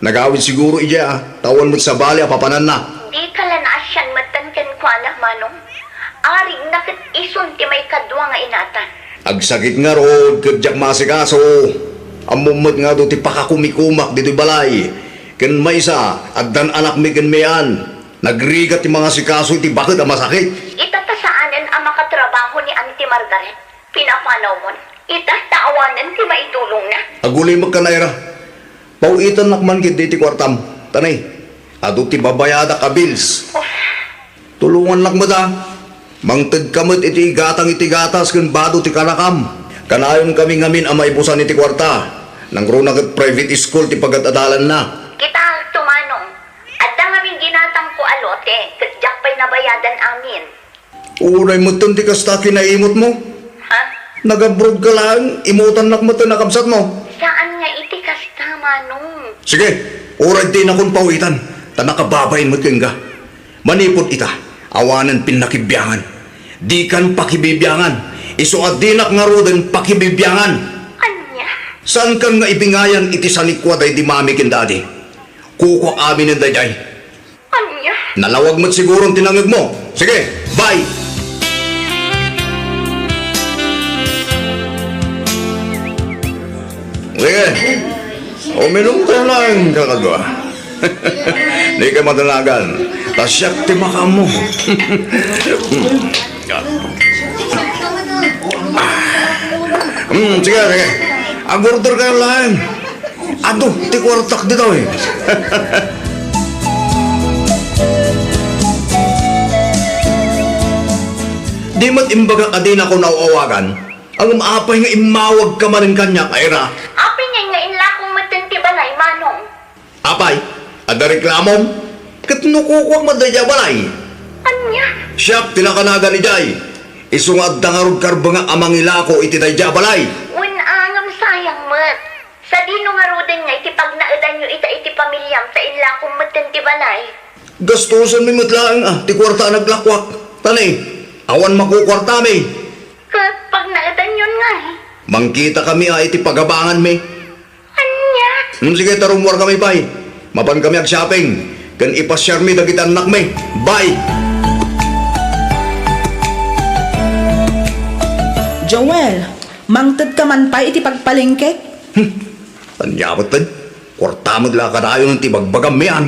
Nagawid siguro idiay a, ta awan met sabali a papananna. Dika la naasian metten kenkuana, Manong. Arigna ket isun ti maikadua nga inata. Agsakit ngarud ket diak maasikaso. Ammom met nga adu ti pakakumikumak ditoy balay. Ken maysa, addan anakmi ken Mean. Nagrigat ti mangasikaso iti baket a masakit. Ita ta saanen a makatrabaho ni Auntie Margaret. Pinapanawmon. Ita ta awanen ti maitulongna. Agulimek kan Ira. Paw-itannak man ketdi ti kuartam. Tanay, adu ti babayadak a bills. Tulongannak met a. Mangtedka met iti igatang iti gatas ken bado ti kanakam. Kanayonkami ngamin a maibusan iti kuarta. Nangruna ket private school ti pagad-adalanna. Kitaakto, Manong. Adda ngamin ginatangko a lote, ket diak pay nabayadan amin. Uray metten ti kasta kinaimutmo. Ha? Nagabrodka laeng, imutannak metten a kabsatmo. Saan nga iti kasta, Manong. Sige, uray dinakon paw-itan, ta nakababain met kenka. Manipud ita, awanen pinnakibiangan. Dikan pakibibiangan, isu a dinak ngaruden pakibibiangan. Ania? Saankan nga ibingayan iti sanikua daydi mami ken dadi. Kukuak aminen daydiay. Ania? Nalawag met siguron ti nangngegmo. Sige, bye! Sige, uminumkayo laeng, kakadua. Dika madanagan. Ta siak ti makaammo. Hmm, sige, sige. Ag-orderkayo laeng. Adu ti kuartak ditoy. Di met imbagak a dinakon aw-awagan, ngem apay nga immawagka manen kaniak, Ira? Apay ngay nga inlakong metten ti balay, Manong? Apay, adda reklamom? Ket no kukuak met daydiay a balay? Ania? Siak ti nakanagan idiay. Isu nga adda ngarud karbengak a mangilako iti daydiay a balay. Wen a, ngem sayang met. Sadino ngaruden nga iti pagnaedanyo ita iti pamiliam ta inlakom metten ti balay? Gastusenmi met laeng a ti kuarta a naglakuak. Ta ne, awan makukuartami. Ket pagnaedanyon ngay? Mangkitakami a iti pagabanganmi. Ania? Hmm, sige, ta rummuarkami pay. Mapankami ag-shopping ken ipasiarmi dagiti annakmi. Bye! Joel, mangtedka man pay iti pagpalengkek? Hmm. Ania metten? Kuarta met la kanayon ti bagbagammi, an?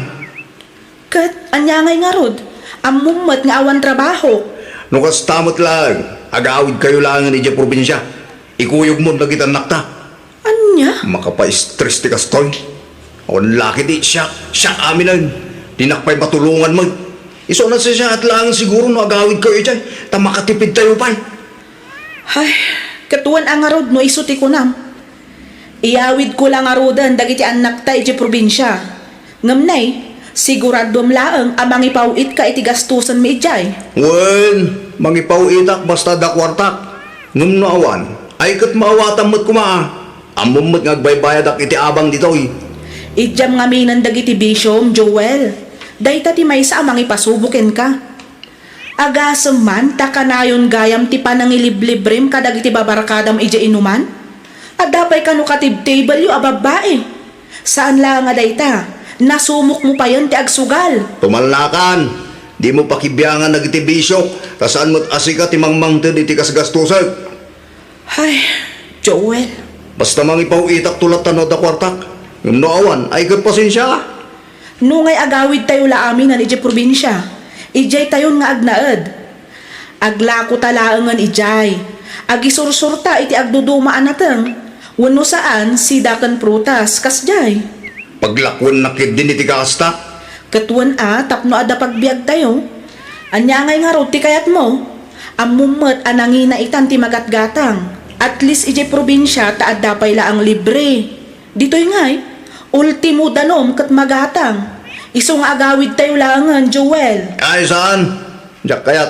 Ket ania ngay ngarud? Ammom met nga awan trabaho. No kasta met laeng, agawidkayo laengen idiay probinsia. Ikuyogmon dagiti annakta. Ania? Makapaistres ti kastoy. Awan la ketdi siak, siak aminen. Dinak pay matulongan met. Isu a nasayaat laengen siguro no agawidkayo idiay, ta makatipidtayo pay. Ay, ket wen a ngarud no isu ti kunam. Iyawidko la ngaruden dagiti annakta idiay probinsia. Ngem nay, siguradom laeng a mangipaw-itka iti gastusenmi idiay. Wen, mangipaw-itak basta adda kuartak. Ngem no awan, ay ket maawatam met koma. Ammom met nga agbaybayadak iti abang ditoy. Idiam ngaminen dagiti bisiom, Joel. Dayta ti maysa a mangipasubo kenka. Agasem man ta kanayon gayam ti panangiliblibrem kadagiti babarkadam idiay inuman? Adda pay kano katibtibelyo a babbai? Saan laeng a dayta, nasumokmo payen ti agsugal. Tumallakan! Dimo pakibiangan dagiti bisiok, ta saan met a sika ti mangmangted iti kasgastusek. Ay, Joel. Basta mangipaw-itakto latta no adda kuartak. Ngem no awan, ay ket pasensia. No ngay agawidtayo la aminen idiay probinsia, idiaytayon nga agnaed. Aglakota laengen idiay. Agisursurta iti agduduma a nateng. Wenno saan, sida ken prutas, kasdiay. Paglakuennak ketdin iti kasta. Ket wen a, tapno adda pagbiagtayo. Ania ngay ngarud ti kayatmo? Ammom met a nangina itan ti magatgatang. At least idiay probinsia ta adda pay laeng libre. Ditoy ngay, ultimo danum ket magatang. Isu nga agawidtayo laengen, Joel. Ay, saan? Diak kayat.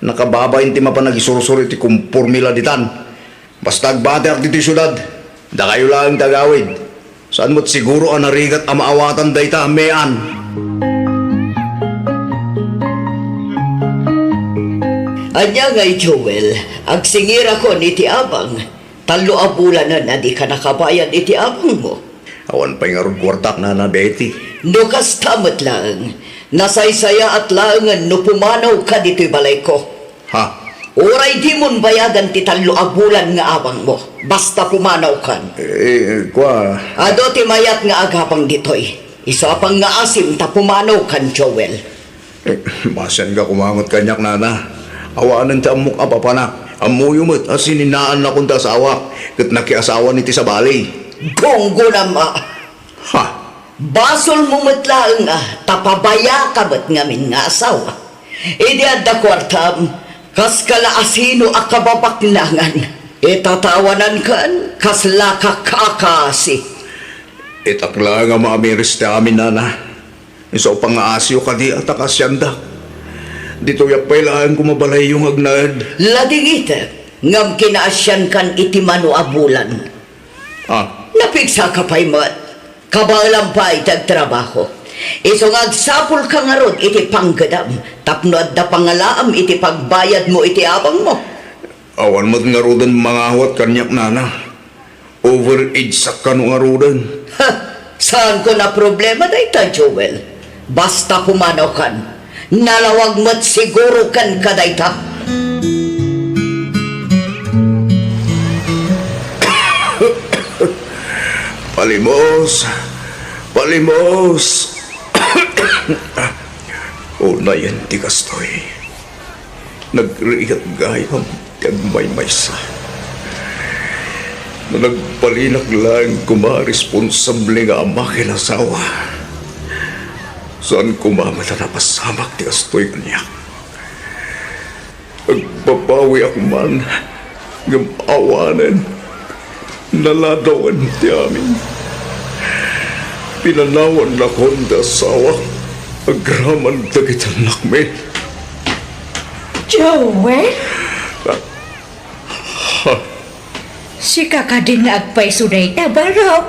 Nakababain ti mapan agisursuro iti kumporme la ditan. Basta agbatiak ditoy siudad, dakayo laeng ti agawid. Saan met siguro a narigat a maawatan dayta, Mean? Ania ngay, Joel, agsingirakon iti abang. Tallo a bulanen a dika nakabayad iti abangmo. Awan pay ngarud kuartak, Nana Betty. No kasta met laeng, nasaysayaat laengen no pumanawka ditoy balayko. Ha? Uray dimon bayadan ti tallo a bulan nga abangmo, basta pumanawkan. Eh, kua. Adu ti mayat nga agabang ditoy. Isu a pangngaasim ta pumanawkan, Joel. Eh, masianka koma met kaniak, Nana. Awanen ti ammok a papanak. Ammoyo met a sininaannakon ti asawak ket nakiasawan iti sabali. Gunggonam a! Ha? Basolmo met laeng a ta pabayaka met ngamin nga asawa. Idi adda kuartam, kaska la asino a kababaknangan, itatawanankan kasla kakakasi. Itak laeng a maamiris ti amin, Nana. Isu a pangaasiyo kadi a ta kaasiandak. Ditoyak pay laeng koma balayyo nga agnaed. Ladingitek, ngem kinaasiankan iti mano a bulan. Ah. Napigsaka pay met. Kabaelam pay ti agtrabaho. Isu nga agsapulka ngarud iti panggedam tapno adda pangalaam iti pagbayadmo iti abangmo. Awan met ngaruden mangawat kaniak, Nana. Overage-ak kano ngaruden. Ha! Saanko a problema dayta, Joel. Basta pumanawkan. Nalawag met siguro kenka dayta. Palimos! Palimos! Unayen ti kastoy. Nagrigat gayam ti agmaymaysa. No nagbalinak laeng koma responsable nga ama ken asawa, saan koma met a napasamak ti kastoy kaniak. Agbabawiak man, ngem awanen, naladawen ti amin. Pinanawannakon ti asawak agraman dagiti annakmi. Joel? Sika kadi nga agpayso dayta, Barok?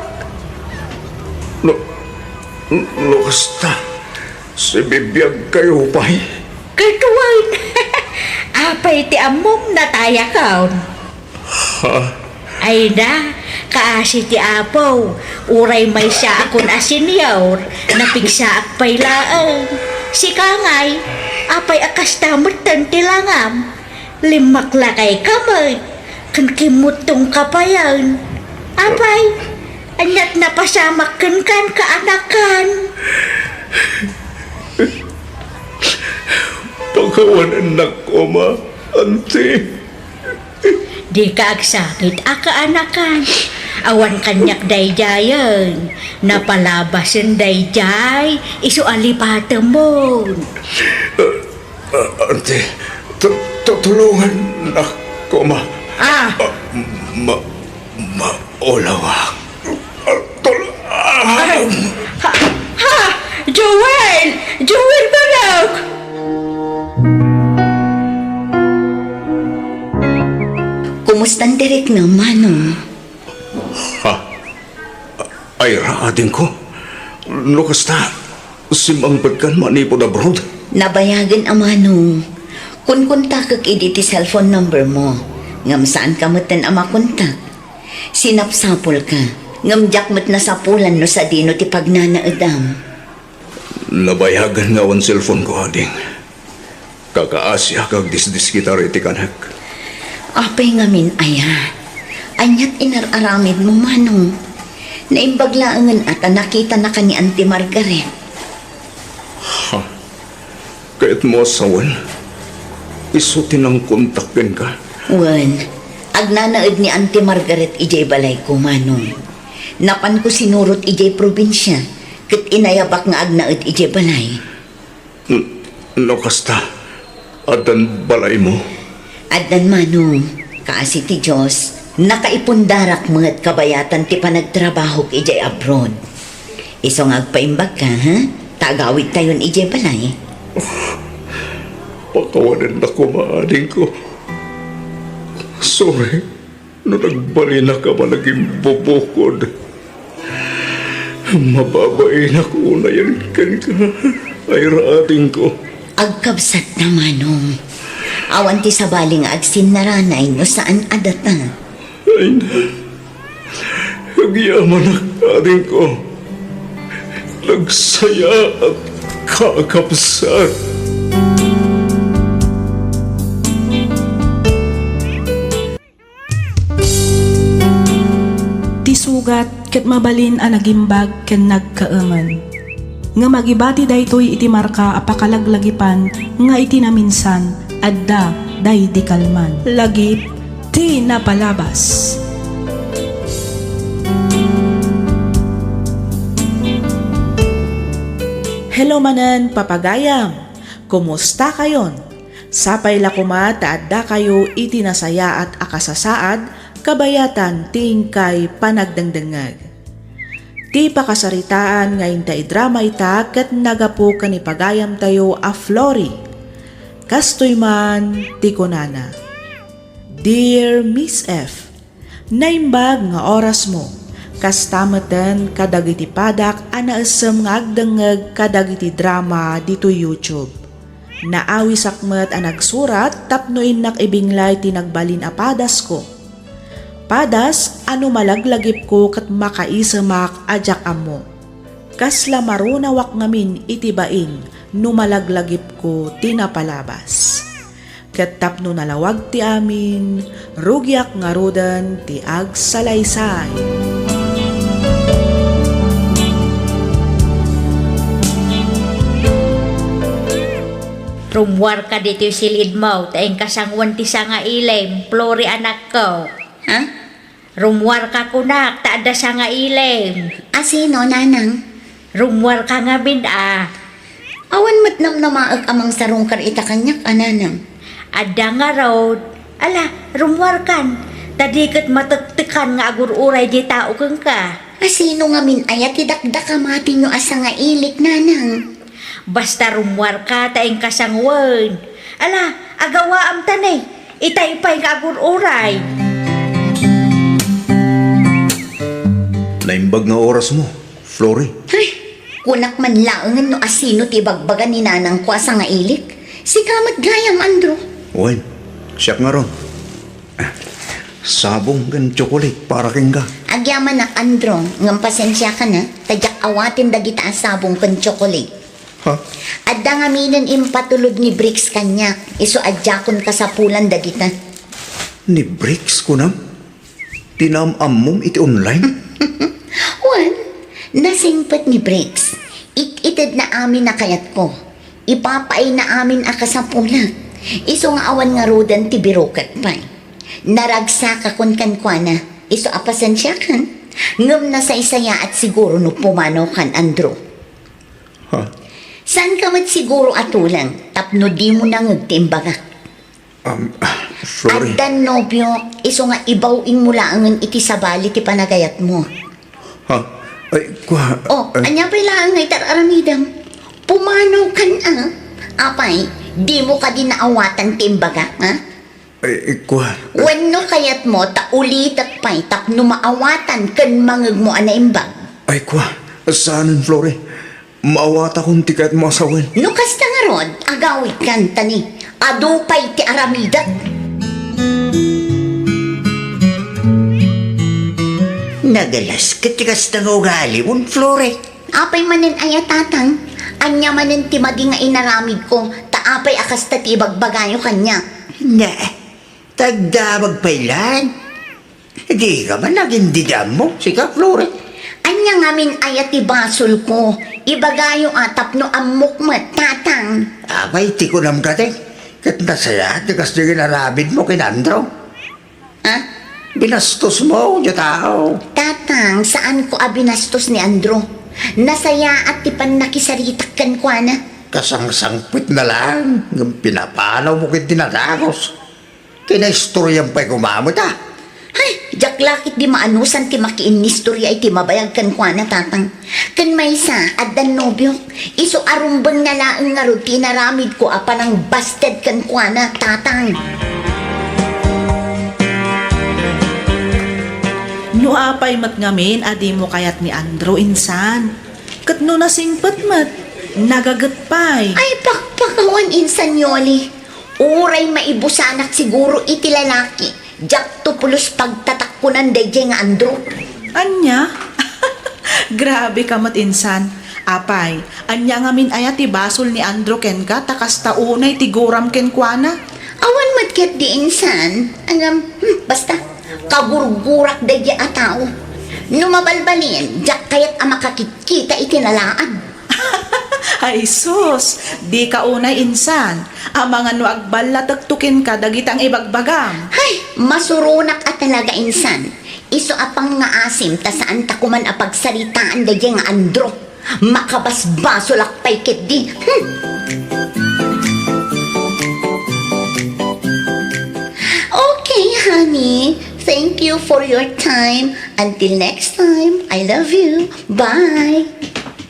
No, no kasta, sibibiagkayo pay? Ket wen, apay ti ammom, natayakon? Ha? Ay na, kaasi ti Apo, uray maysaakon a senior, napigsaak pay laeng. Sika ngay, apay a kasta metten ti langam? Limmaklakayka met, ken kimmuttongka payen. Apay, aniat napasamak kenka, kaanakan? Pakawanennak koma, Auntie. Dika agsakit a kaanakan. Awan kaniak daydiayen. Napalabasen daydiay, isu a lipatemon. Ah, ah, Auntie, tu-, tu-, tulongannak koma. Ah. Ah, ma-, maulawak. Ah, tul-, ah. Ay, ha, ha! Joel! Joel Barok! Kumustan ti riknam, Manong? Ha? Ay ra, adingko. No kasta, simmangpetkan manipud abroad? Nabayagen a, Manong. Kunkuntakek idi ti cellphone number mo. Ngem saanka metten a makontak. Sinapsapulka. Ngem diak met nasapulan no sadino ti pagnanaedam. Nabayagen nga awan cellphone ko, ading. Kakaasiak agdisdiskitar iti kanek. Apay ngamin aya? Ania ti inar-aramidmo, Manong? Naimbag laengen a ta nakitanaka ni Auntie Margaret. Ha? Kayatmo a sawen? Isu ti nangkontak kenka? Wen, agnanaed ni Auntie Margaret idiay balayko, Manong. Napanko sinurot idiay probinsia, ket inayabak nga agnaed idiay balay. N-, no kasta, addan balaymo? Addan, Manong. Kaasi ti Dios, nakaipundarak met kabayatan ti panagtrabahok idiay abroad. Isu nga agpaimbagka, ha? Ta agawidtayon idiay balay. Pakawanennak koma, adingko. Sorry. No nagbalinak a managimbubukod, mababainak unayen kenka, ay ra, adingko. Agkabsatna, Manong. Awan ti sabali nga agsinnaranay no saan a data. Ay na, agyamanak, adingko. Nagsayaat, kakabsat. Ti sugat ket mabalin a nagimbag ken nagkaemen. Ngem agibati daytoy iti marka a pakalaglagipan nga iti naminsan, adda daydi kalman. Lagip ti napalabas. Hello manen, papagayam! Kumusta kayon? Sapay la koma ta addakayo iti nasayaat a kasasaad kabayatan ti inkay panagdengdengngeg. Ti pakasaritaan nga inta idrama ita ket nagapu ken ni pagayamtayo a Flory. Kastoy man ti kunana, Dear Miss F, naimbag nga orasmo. Kasta metten kadagiti padak a naessem nga agdengngeg kadagiti drama ditoy YouTube. Naawisak met a nagsurat tapno innak ibinglay ti nagbalin a padasko. Padas a no malaglagipko ket makaisemak a diak ammo. Kasla marunawak ngamin iti bain no malaglagipko ti napalabas. Ket tapno nalawag ti amin, rugiak ngaruden ti agsalaysay. Rummuarka ditoy silidmo, ta inka sangoen ti sangailem, Flory, anakko. Ha? Rummuarka kunak, ta adda sangailem. A sino, nanang? Rummuarka ngamin a. Awan met namnamaek a mangsarungkar ita kaniak a, nanang. Adda ngarud. Ala, rummuarkan. Ta di ket matektekan nga agur-uray di tao kenka. Asino ngamin aya ti dakdakamatenyo a sangailik, nanang? Basta rummuarka ta inka sangoen. Ala, agawaam ta ne. Itay pay nga agur-uray. Naimbag nga orasmo, Flory. Ay, kunak man laengen no asino ti ibagbaga ni nanangko a sangailik. Sika met gayam, Andrew. Wen, siak ngarud. Sabong ken tsokolate para kenka. Agyamanak, Andrew, ngem pasensiakan a, ta diak awaten dagita a sabong ken tsokolate. Ha? Adda ngaminen impatulod ni Bricks kaniak, isu a diakon kasapulan dagita. Ni Bricks, kunam? Ti naam-ammom iti online? Wen, nasingpet ni Bricks. It-itedna amin a kayatko. Ipapaayna amin a kasapulak. Isu nga awan ngaruden ti biruket pay. Naragsakakon kenkuana. Isu a pasensiakan. Ngem nasaysayaat siguro no pumanawkan, Andrew. Ha? Saanka met siguro a tuleng tapno dimo nangeg ti imbagak. Um, Flory. Addan nobio, isu nga ibaw-ingmo laengen iti sabali ti panagayatmo. Ha? Ay, kua, Oh, ay. Ania pay laeng nga itar-aramidem? Pumanawkan a. Apay, dimo kadi naawatan ti imbagak, ha? Ay, kua. Wenno kayatmo ta ulitek pay tapno maawatan ken mangegmo a naimbag? Ay, kua. Saanen, Flory. Maawatakon ti kayatmo a sawen. No kasta ngarud, agawidkan ta ni adu pay ti aramidek. Nagalasket ti kasta nga ugalimon, Flory. Apay manen aya, tatang? Ania manen ti madi nga inaramidko, ta apay a kasta ti ibagbagayo kaniak? Ne, tagdamag pay laeng. Dika man agin dida ammo, sika, Flory. Ania ngamin aya ti basolko? Ibagayo a tapno ammok met, tatang. Apay ti kunam kadi? Ket nasayaat ti kasdi nga inaramidmo ken Andrew. Ha? Binastosmo, diay tao. Tatang, saanko a binastos ni Andrew. Nasayaat ti pannakisaritak kenkuana. Kasangsangpetna laeng, ngem pinapanawmo ket ti nadagus. Kinaistoriam pay koma met a. Hay, diak la ketdi maanusan ti makiinnistoria iti mabayag kenkuana, tatang. Ken maysa, addan nobiok. Isu a rumbengna laeng ngarud ti inaramidko a panangbasted kenkuana, tatang. No apay met ngamin a dimo kayat ni Andrew, insan? Ket no nasingpet met, nagaget pay. Ay, pakpakawan, insan Yoli. Uray maibusanak siguro iti lalaki, diakto pulos pagtatakkonan daydiay nga Andrew. Ania? Grabe ka met, insan. Apay, ania ngamin aya ti basol ni Andrew kenka ta kasta unay ti guram kenkuana? Awan met ketdi, insan. Ngem, hmm, basta, kagurgurak daydiay a tao. No mabalbalin, diak kayat a makakitkita iti nalaad. Ay sus, dika unay, insan. Amangan no agballatekto kenka dagita nga ibagbagam. Hay, masuronak a talaga, insan. Isu a pangngaasim ta saanta koman a pagsaritaan daydiay nga Andrew. Makabasbasolak pay ketdi. Hmm. Okay, honey. Thank you for your time. Until next time, I love you. Bye.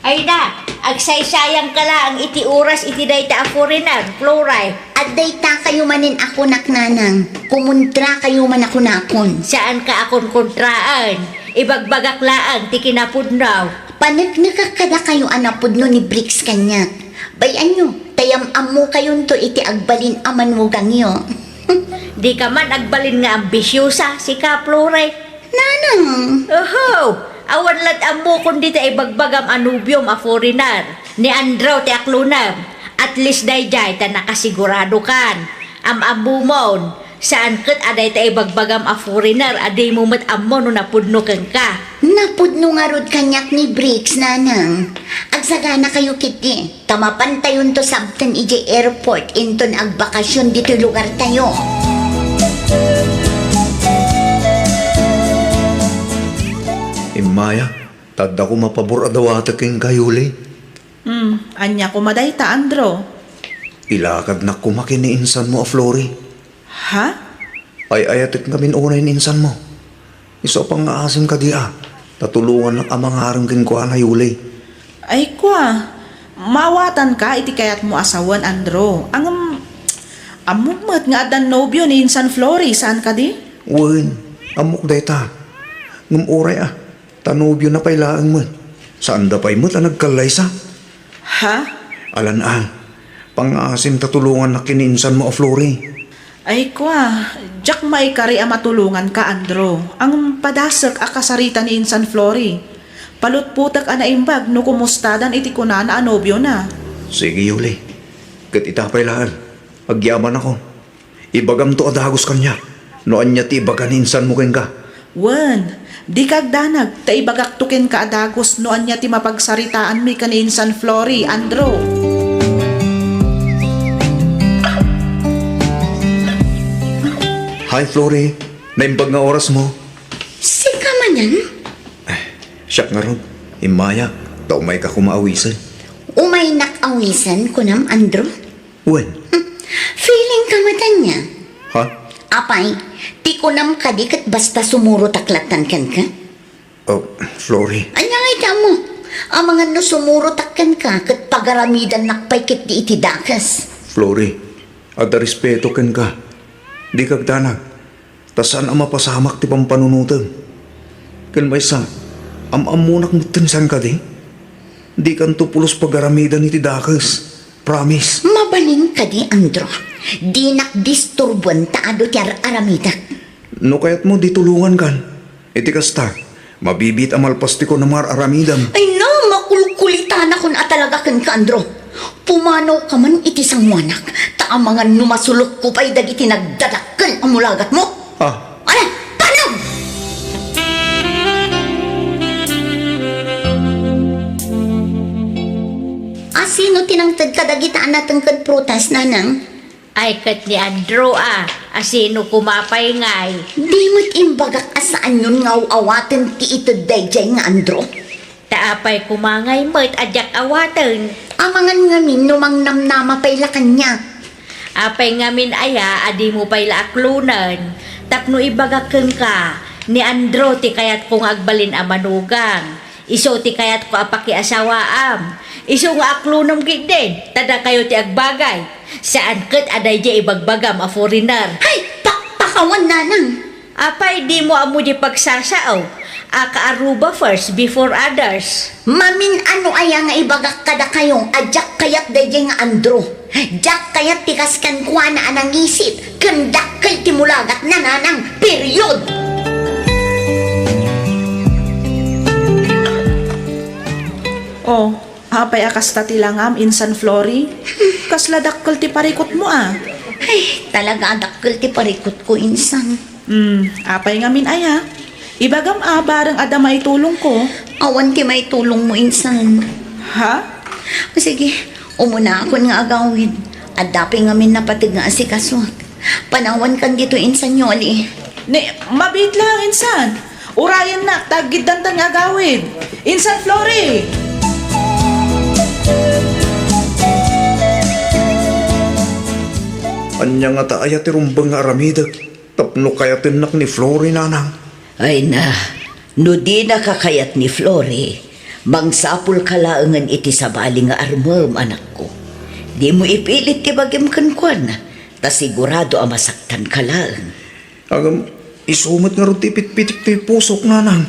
Ay na, agsaysayangka laeng iti oras iti dayta a foreigner, Flory. Adda dayta kayo manen a kunak, nanang. Kumontra kayo man a kunakon. Saanka a konkontraen. Ibagbagak laeng ti kinapudno. Paneknekak kadakayo a napudno ni Bricks kaniak. Bay-anyo, ta yam-ammokayonto iti agbalin a manugangyo. Dika man agbalin nga ambisiosa, sika, Flory. Nanang! Oho! Awan la't ammokon dita ibagbagam a nobiom a foreigner. Ni Andrew ti aklonem. At least daydiay ta nakasiguradokan. Am-ammomon. Saan ket a dayta ibagbagam a foreigner a dimo met ammo no napudno kenka. Napudno ngarud kaniak ni Bricks, nanang. Agsaganakayo ketdi. Ta mapantayonto sabten idiay airport inton agbakasyon ditoy lugartayo. Immaya, ta adda koma pabor a dawatek kenka, Yoli. Hmm, ania koma dayta, Andrew? Ilakadnak koma ken ni insanmo a Flory. Ha? Ay-ayatek ngamin unay ni insanmo. Isu a pangngaasim kadi a. Ta tulongannak a mangarem kenkuana, Yuli. Ay kua, maawatanka iti kayatmo a sawen, Andrew. Ngem, ammok met nga addan nobio ni insan Flory, saan kadi? Wen, ammok dayta. Ngem uray a, ta nobiona pay laeng met. Saanda pay met a nagkallaysa. Ha? Alan a, pangngaasim ta tulongannak ken ni insanmo a Flory. Ay kua, diak maikari a matulonganka, Andrew. Ngem padasek a kasarita ni insan Flory. Palutpotek a naimbag no kumustadan iti kunana a nobiona. Sige, Yuli. Ket ita pay laeng, agyamanakon. Ibagamto a dagus kaniak no ania ti ibaga ni insanmo kenka. Wen, dika agdanag, ta ibagakto kenka a dagus no ania ti mapagsaritaanmi ken ni insan Flory, Andrew. Hi, Flory. Naimbag nga orasmo. Sika manen? Siak ngarud, immayak, ta umayka koma awisen. Umaynak awisen, kunam, Andrew? Wen. Hmm, feeling ka met ania? Ha? Apay, ti kunam kadi ket basta sumurotak lattan kenka? Oh, Flory. Ania ngay ti ammo? Amangan no sumurotak kenka ket pagaramidannak pay ketdi iti dakes. Flory, adda respeto kenka. Dika agdanag. Ta saan a mapasamak ti pampanunotem. Ken maysa, am-ammonak metten saan kadi? Dikanto pulos pagaramidan iti dakes. Promise. Mabalin kadi, Andrew? Dinak disturboen ta adu ti ar-aramidek. No kayatmo, di tulongankan. Iti kasta, mabibiit a malpas ti kunam nga ar-aramidem. Ay na, makulkulitanakon a talaga kenka, Andrew. Pumanawka man iti sangoanak, ta amangan no masulotko pay dagiti nagdadakkel a mulagatmo. Ah. Ala, panaw! A, sino ti nangted kadagita a natengked prutas, nanang? Ay, ket ni Andrew a, a sino koma pay ngay? Di met imbagak a saanyon nga aw-awaten ti ited daydiay nga Andrew? Ta apay koma ngay met a diak awaten? Amangan ngamin no mangnamnama pay la kaniak. Apay ngamin aya a dimo pay la aklonen? Tapno ibagak kenka, ni Andrew ti kayatko nga agbalin a manugang. Isu ti kayatko a pakiasawaam. Isu nga aklonem ketdin, ta dakayo ti agbagay. Saan ket a daydiay ibagbagam a foreigner. Hay, pakpakawan, nanang! Apay, dimo ammo di pagsasao a ka-Aruba first before others? Mamin-ano aya nga ibagak kadakayo a diak kayat daydiay nga Andrew? Diak kayat ti kas kenkuana a nangisit ken dakkel ti mulagatna, nanang. Period! Oh, apay a kasta ti langam, Insan Flory? Kasla dakkel ti parikutmo a. Ay, talaga a dakkel ti parikutko, Insan. Hmm, apay ngamin aya? Ibagam a bareng adda maitulongko. Awan ti maitulongmo, Insan. Ha? Sige, umunaakon nga agawid. Adda pay ngamin napateg nga asikasuak. Panawankan ditoy, Insan Yoli. Ni, mabiit lang, Insan. Urayennak, ta aggiddantan nga agawid. Insan Flory! Ania ngata aya ti rumbeng nga aramidek? Tapno kayatennak ni Flory, nanang. Ay na, no dinaka kayat ni Flory, mangsapulka laengen iti sabali nga armem, anakko. Dimo ipilit ti bagim kenkuana, ta sigurado a masaktanka laeng. Ngem, isu met ngarud ti ipitpitik ti pusok, nanang.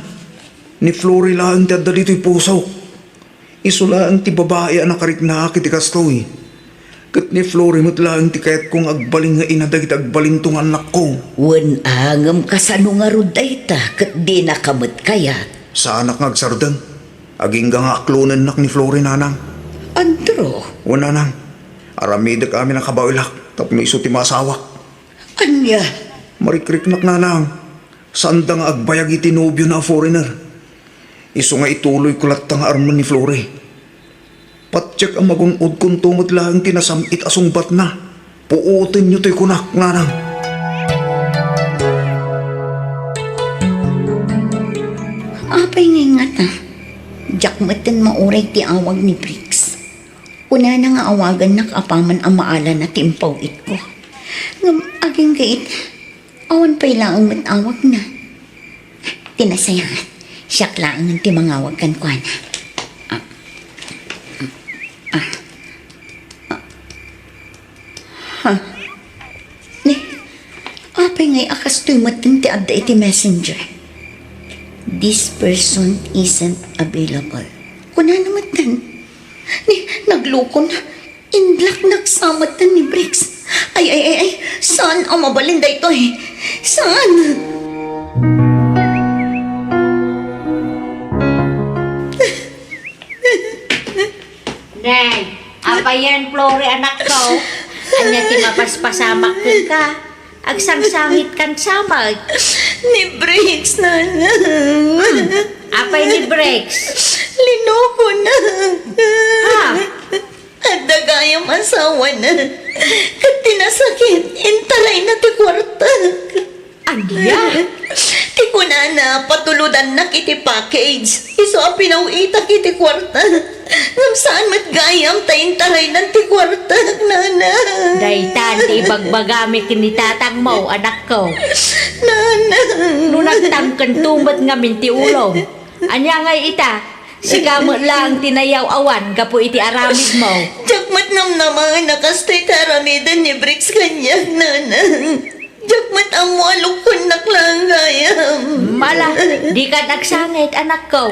Ni Flory laeng ti adda ditoy pusok. Isu laeng ti babai a nakariknaak iti kastoy. Ket ni Flory met laeng ti kayatko nga agbalin nga ina dagiti agbalinto nga annakko. Wen a, ngem kasano ngarud dayta ket dinaka met kayat? Saanak nga agsardeng. Agingga nga aklonennak ni Flory, nanang. Andrew. Wen, nanang. Aramidek amin a kabaelak tapno isu ti maasawak. Ania? Marikriknak, nanang. Saanda nga agbayag iti nobiona a foreigner. Isu nga ituloyko latta nga armen ni Flory. Patiek a magun-odkonto met laeng ti nasam-it a sungbatna. Puotenyo toy kunak, nanang. Apay ngay ngata? Diak metten mauray ti awag ni Briggs. Kunana nga awagannak apaman a maalana ti impaw-itko. Ngem agingga ita, awan pay laeng met awagna. Ti nasayaat, Siak laengen ti mangawag kenkuana. Ah. Ah. Ah. Ha? Ni, apay ngay a kastoy metten ti adda iti messenger? "This person isn't available." Kunana metten. Ni, naglukona. Inlak nagsametten ni Briggs. Ay, ay, ay, ay. Saan a mabalin daytoy? Saan? Nay, apay aya, Flori, anakko? Ania ti mapaspasamak kenka? Agsangsangitkan sa met. Ni Briggs, nana. Hmm. Apay ni Briggs? Linokona. Ha? Adda gayam asawana. Ket ti nasakit, intarayna ti kuartak. Ania? Ti kunana, patulodannak iti package. Isu a pinaw-itak iti kuarta. Ngem saan met gayam ta intaraynan ti kuartak, nana. Daytan ti ibagbagami ken ni tatangmo, anakko. Nana. No nagtangkento met ngamin ti ulom. Ania ngay ita? Sika met laeng ti nayaw-awan gapu iti aramidmo. Diak met namnama a kastoy ti aramiden ni Briggs kaniak, nana. Diak met ammo a lukkonnak laeng gayam. Mala, dikan agsangit, anakko.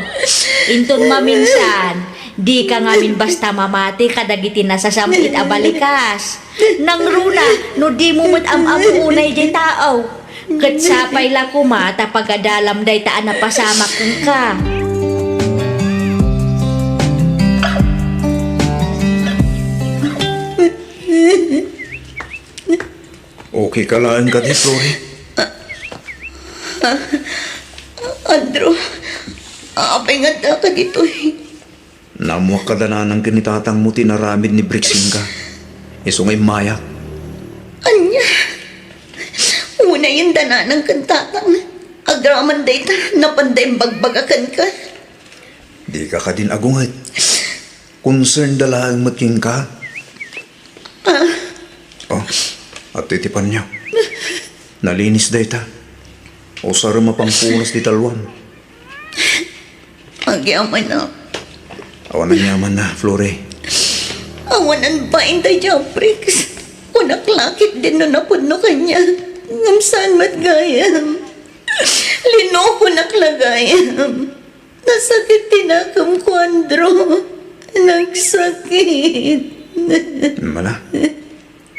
Inton maminsan, dika ngamin basta mamati kadagiti nasasam-it a balikas. Nangruna, no dimo met am-ammo unay diay tao. Ket sapay la koma ta pagadalam dayta a napasamak kenka. Okay ka laeng kadi, Flori? Andrew, apay nga addaka ditoy? Naammoak kada nanang ken ni tatangmo ti inaramid ni Briggs kenka. Isu nga immayak. Ania? Unayen da nanang ken tatang. Agraman dayta, napanda imbagbaga kenka. Dika kadin agunget. Concern da laeng met kenka. Ah. Oh, adtoy ti panio. Nalinis dayta. Usarem a pangpunas ti talloam. Agyamanak. Awan aniamanna, Flori. Awan bain dayta a Briggs. Kunak la ketdin no napudno kaniak. Ngem saan met gayam. Linokonak la gayam. Nasakit ti nakemko, Andrew. Nagsakit. Mala.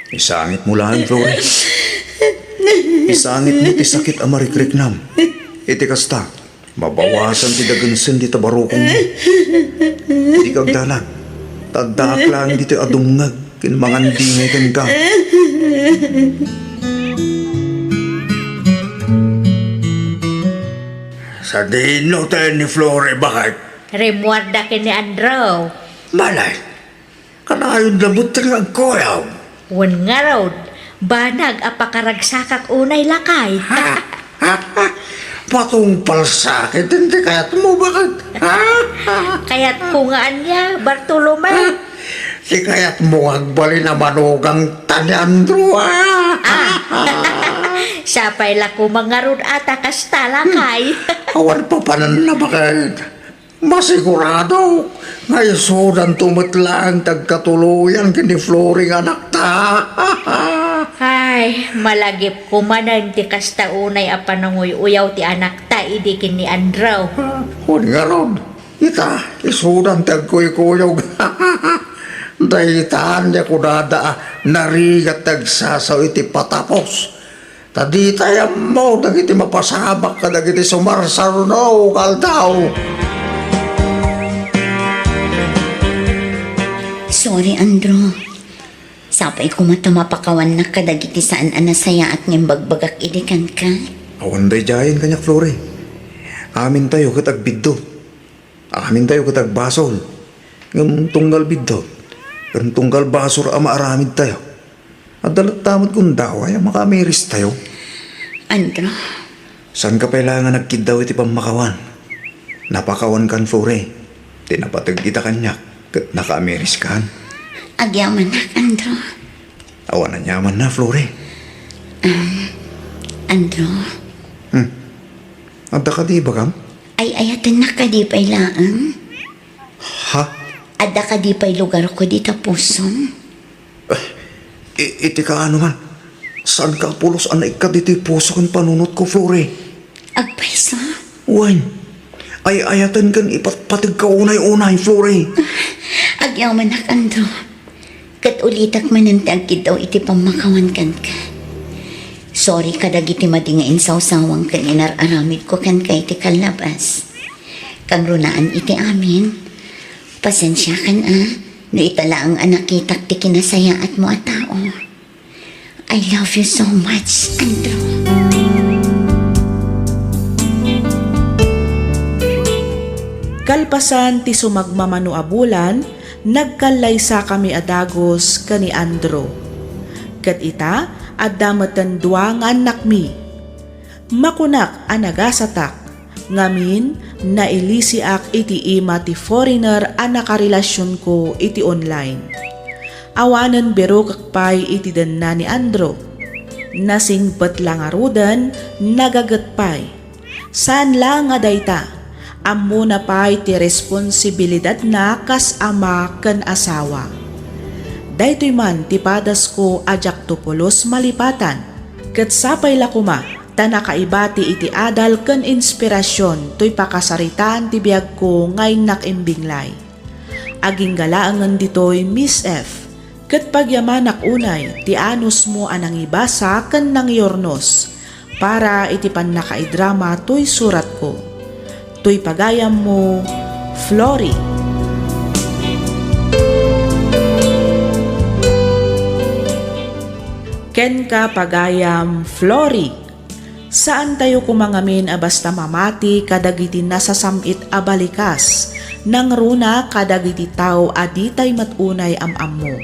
Isangitmo laeng, Flori. Isangitmo ti sakit a marikriknam. Iti kasta, mabawasan ti dagensen dita barukongmo. Dika agdanag. Ta addaak laeng ditoy a dumngeg ken mangandingay kenka. Sadino tayo ni Flori, baket? Rimmuarda ken ni Andrew. Malay, kanayon da met nga agkuyog. Wen ngarud, banag a pakaragsakak unay lakay. Ha? Ha? Ha? Patungpal sakit ti kayatmo, baket? Ha? Ha? Kayatko nga ania, Bartolome? Ha? Ti kayatmo nga agbalin a manugangta ni Andrew, ah? Ah. Sapay la koma ngarud a ta kasta lakay. Awan papananna, baket. Masigurado nga isudanto met laeng ti agkatuloyan ken ni Flori nga anakta. Ay, malagipko manen ti kasta unay a pananguy-uyaw ti anakta idi ken ni Andrew. Wen ngarud, ita, isudan ti agkuykuyog. Dayta ania kunada a narigat ti agsasao iti patapos. Ta ditay ammo dagiti mapasamak kadagiti sumarsarno nga aldaw. Sorry, Andrew. Sapay koma ta mapakawannak kadagiti saan a nasayaat nga imbagbagak idi kenka. Awan daydiayen kaniak, Flori. Amintayo ket agbiddut. Amintayo ket agbasol, ngem tunggal biddut ken tunggal basol a maaramidtayo. Adda latta met gundaway a makaamiristayo. Andrew. Saanka pay laeng a nagkiddaw iti pammakawan. Napakawankan, Flori. Ti napateg ita kaniak ket nakaamiriskan. Agyamanak, Andrew. Awan aniamanna, Flori. Um, Andrew. Hmm. Adda kadi ibagam? Ay, Ayatennak kadi pay laeng? Ha? Adda kadi pay lugarko dita pusom? I-, iti kaano man? Saanka a pulos a naikkat iti puso ken panunotko, Flori? Agpayso? Wen, ay-ayaten ken ipatpategka unay-unay, Flori. Agyamanak, Andrew. Ket ulitek manen ti agkiddaw iti pammakawan kenka. Sorry kadagiti madi nga insawsawang ken inar-aramidko kenka iti kallabas. Kangrunaan iti amin, pasensiakan a no ita laeng a nakitak ti kinasayaatmo a tao. I love you so much, Andrew. Kalpasan ti sumagmamano a bulan, nagkallaysakami a dagus ken ni Andrew. Ket ita, adda metten dua nga annakmi. Makunak a nagasatak, ngamin, nailisiak iti ima ti foreigner a nakarelasionko iti online. Awanen birukek pay iti denna ni Andrew. Nasingpet la ngaruden, nagaget pay. Saan laeng a dayta, ammona pay ti responsibilidadna kas ama ken asawa. Daytoy man ti padasko a diakto pulos malipatan. Ket sapay la koma ta nakaibati iti adal ken inspirasion toy pakasaritaan ti biagko nga innak imbinglay. Agingga laengen ditoy, Miss F, ket pagyamanak unay ti anusmo a nangibasa ken nangiurnos para iti pannakaidrama toy suratko. Toy pagayammo, Flori. Kenka, pagayam Flori. Saantayo koma ngamin a basta mamati kadagiti nasasam-it a balikas, nangruna kadagiti tao a ditay met unay am-ammo.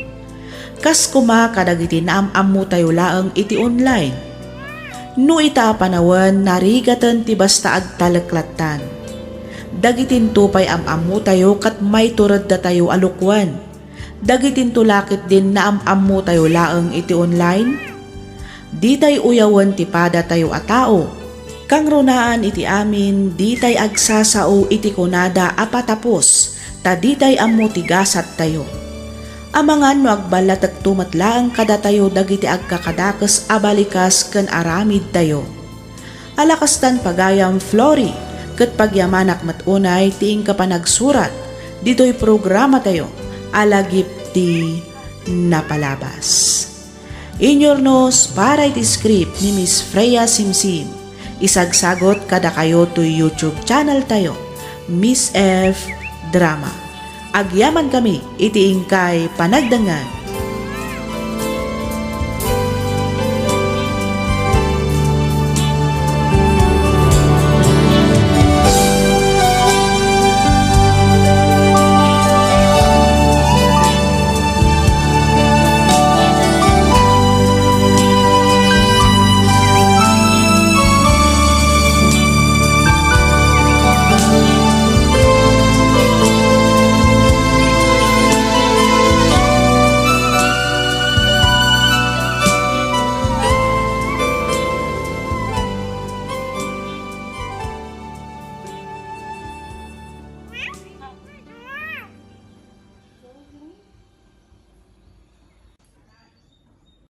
Kas koma kadagiti naam-ammotayo laeng iti online. No ita a panawen, narigaten ti basta agtalek lattan. Dagitinto pay am-ammotayo ket maitureddatayo a lukuen. Dagitinto la ketdin naam-ammotayo laeng iti online. Ditay uyawen ti padatayo a tao. Kangrunaan iti amin, ditay agsasao iti kunada a patapos, ta ditay ammo ti gasattayo. Amangan no agballatekto met laeng kadatayo dagiti agkakadakes a balikas ken aramidtayo. Ala kastan, pagayam Flori, ket pagyamanak met unay ti inka panagsurat ditoy programatayo a Lagip ti Napalabas. Inyurnos para iti script ni Miss Freya Simsim. Isagsagot kadakayo toy YouTube channel tayo, Miss F Drama. Agyamankami iti inkay panagdengngeg.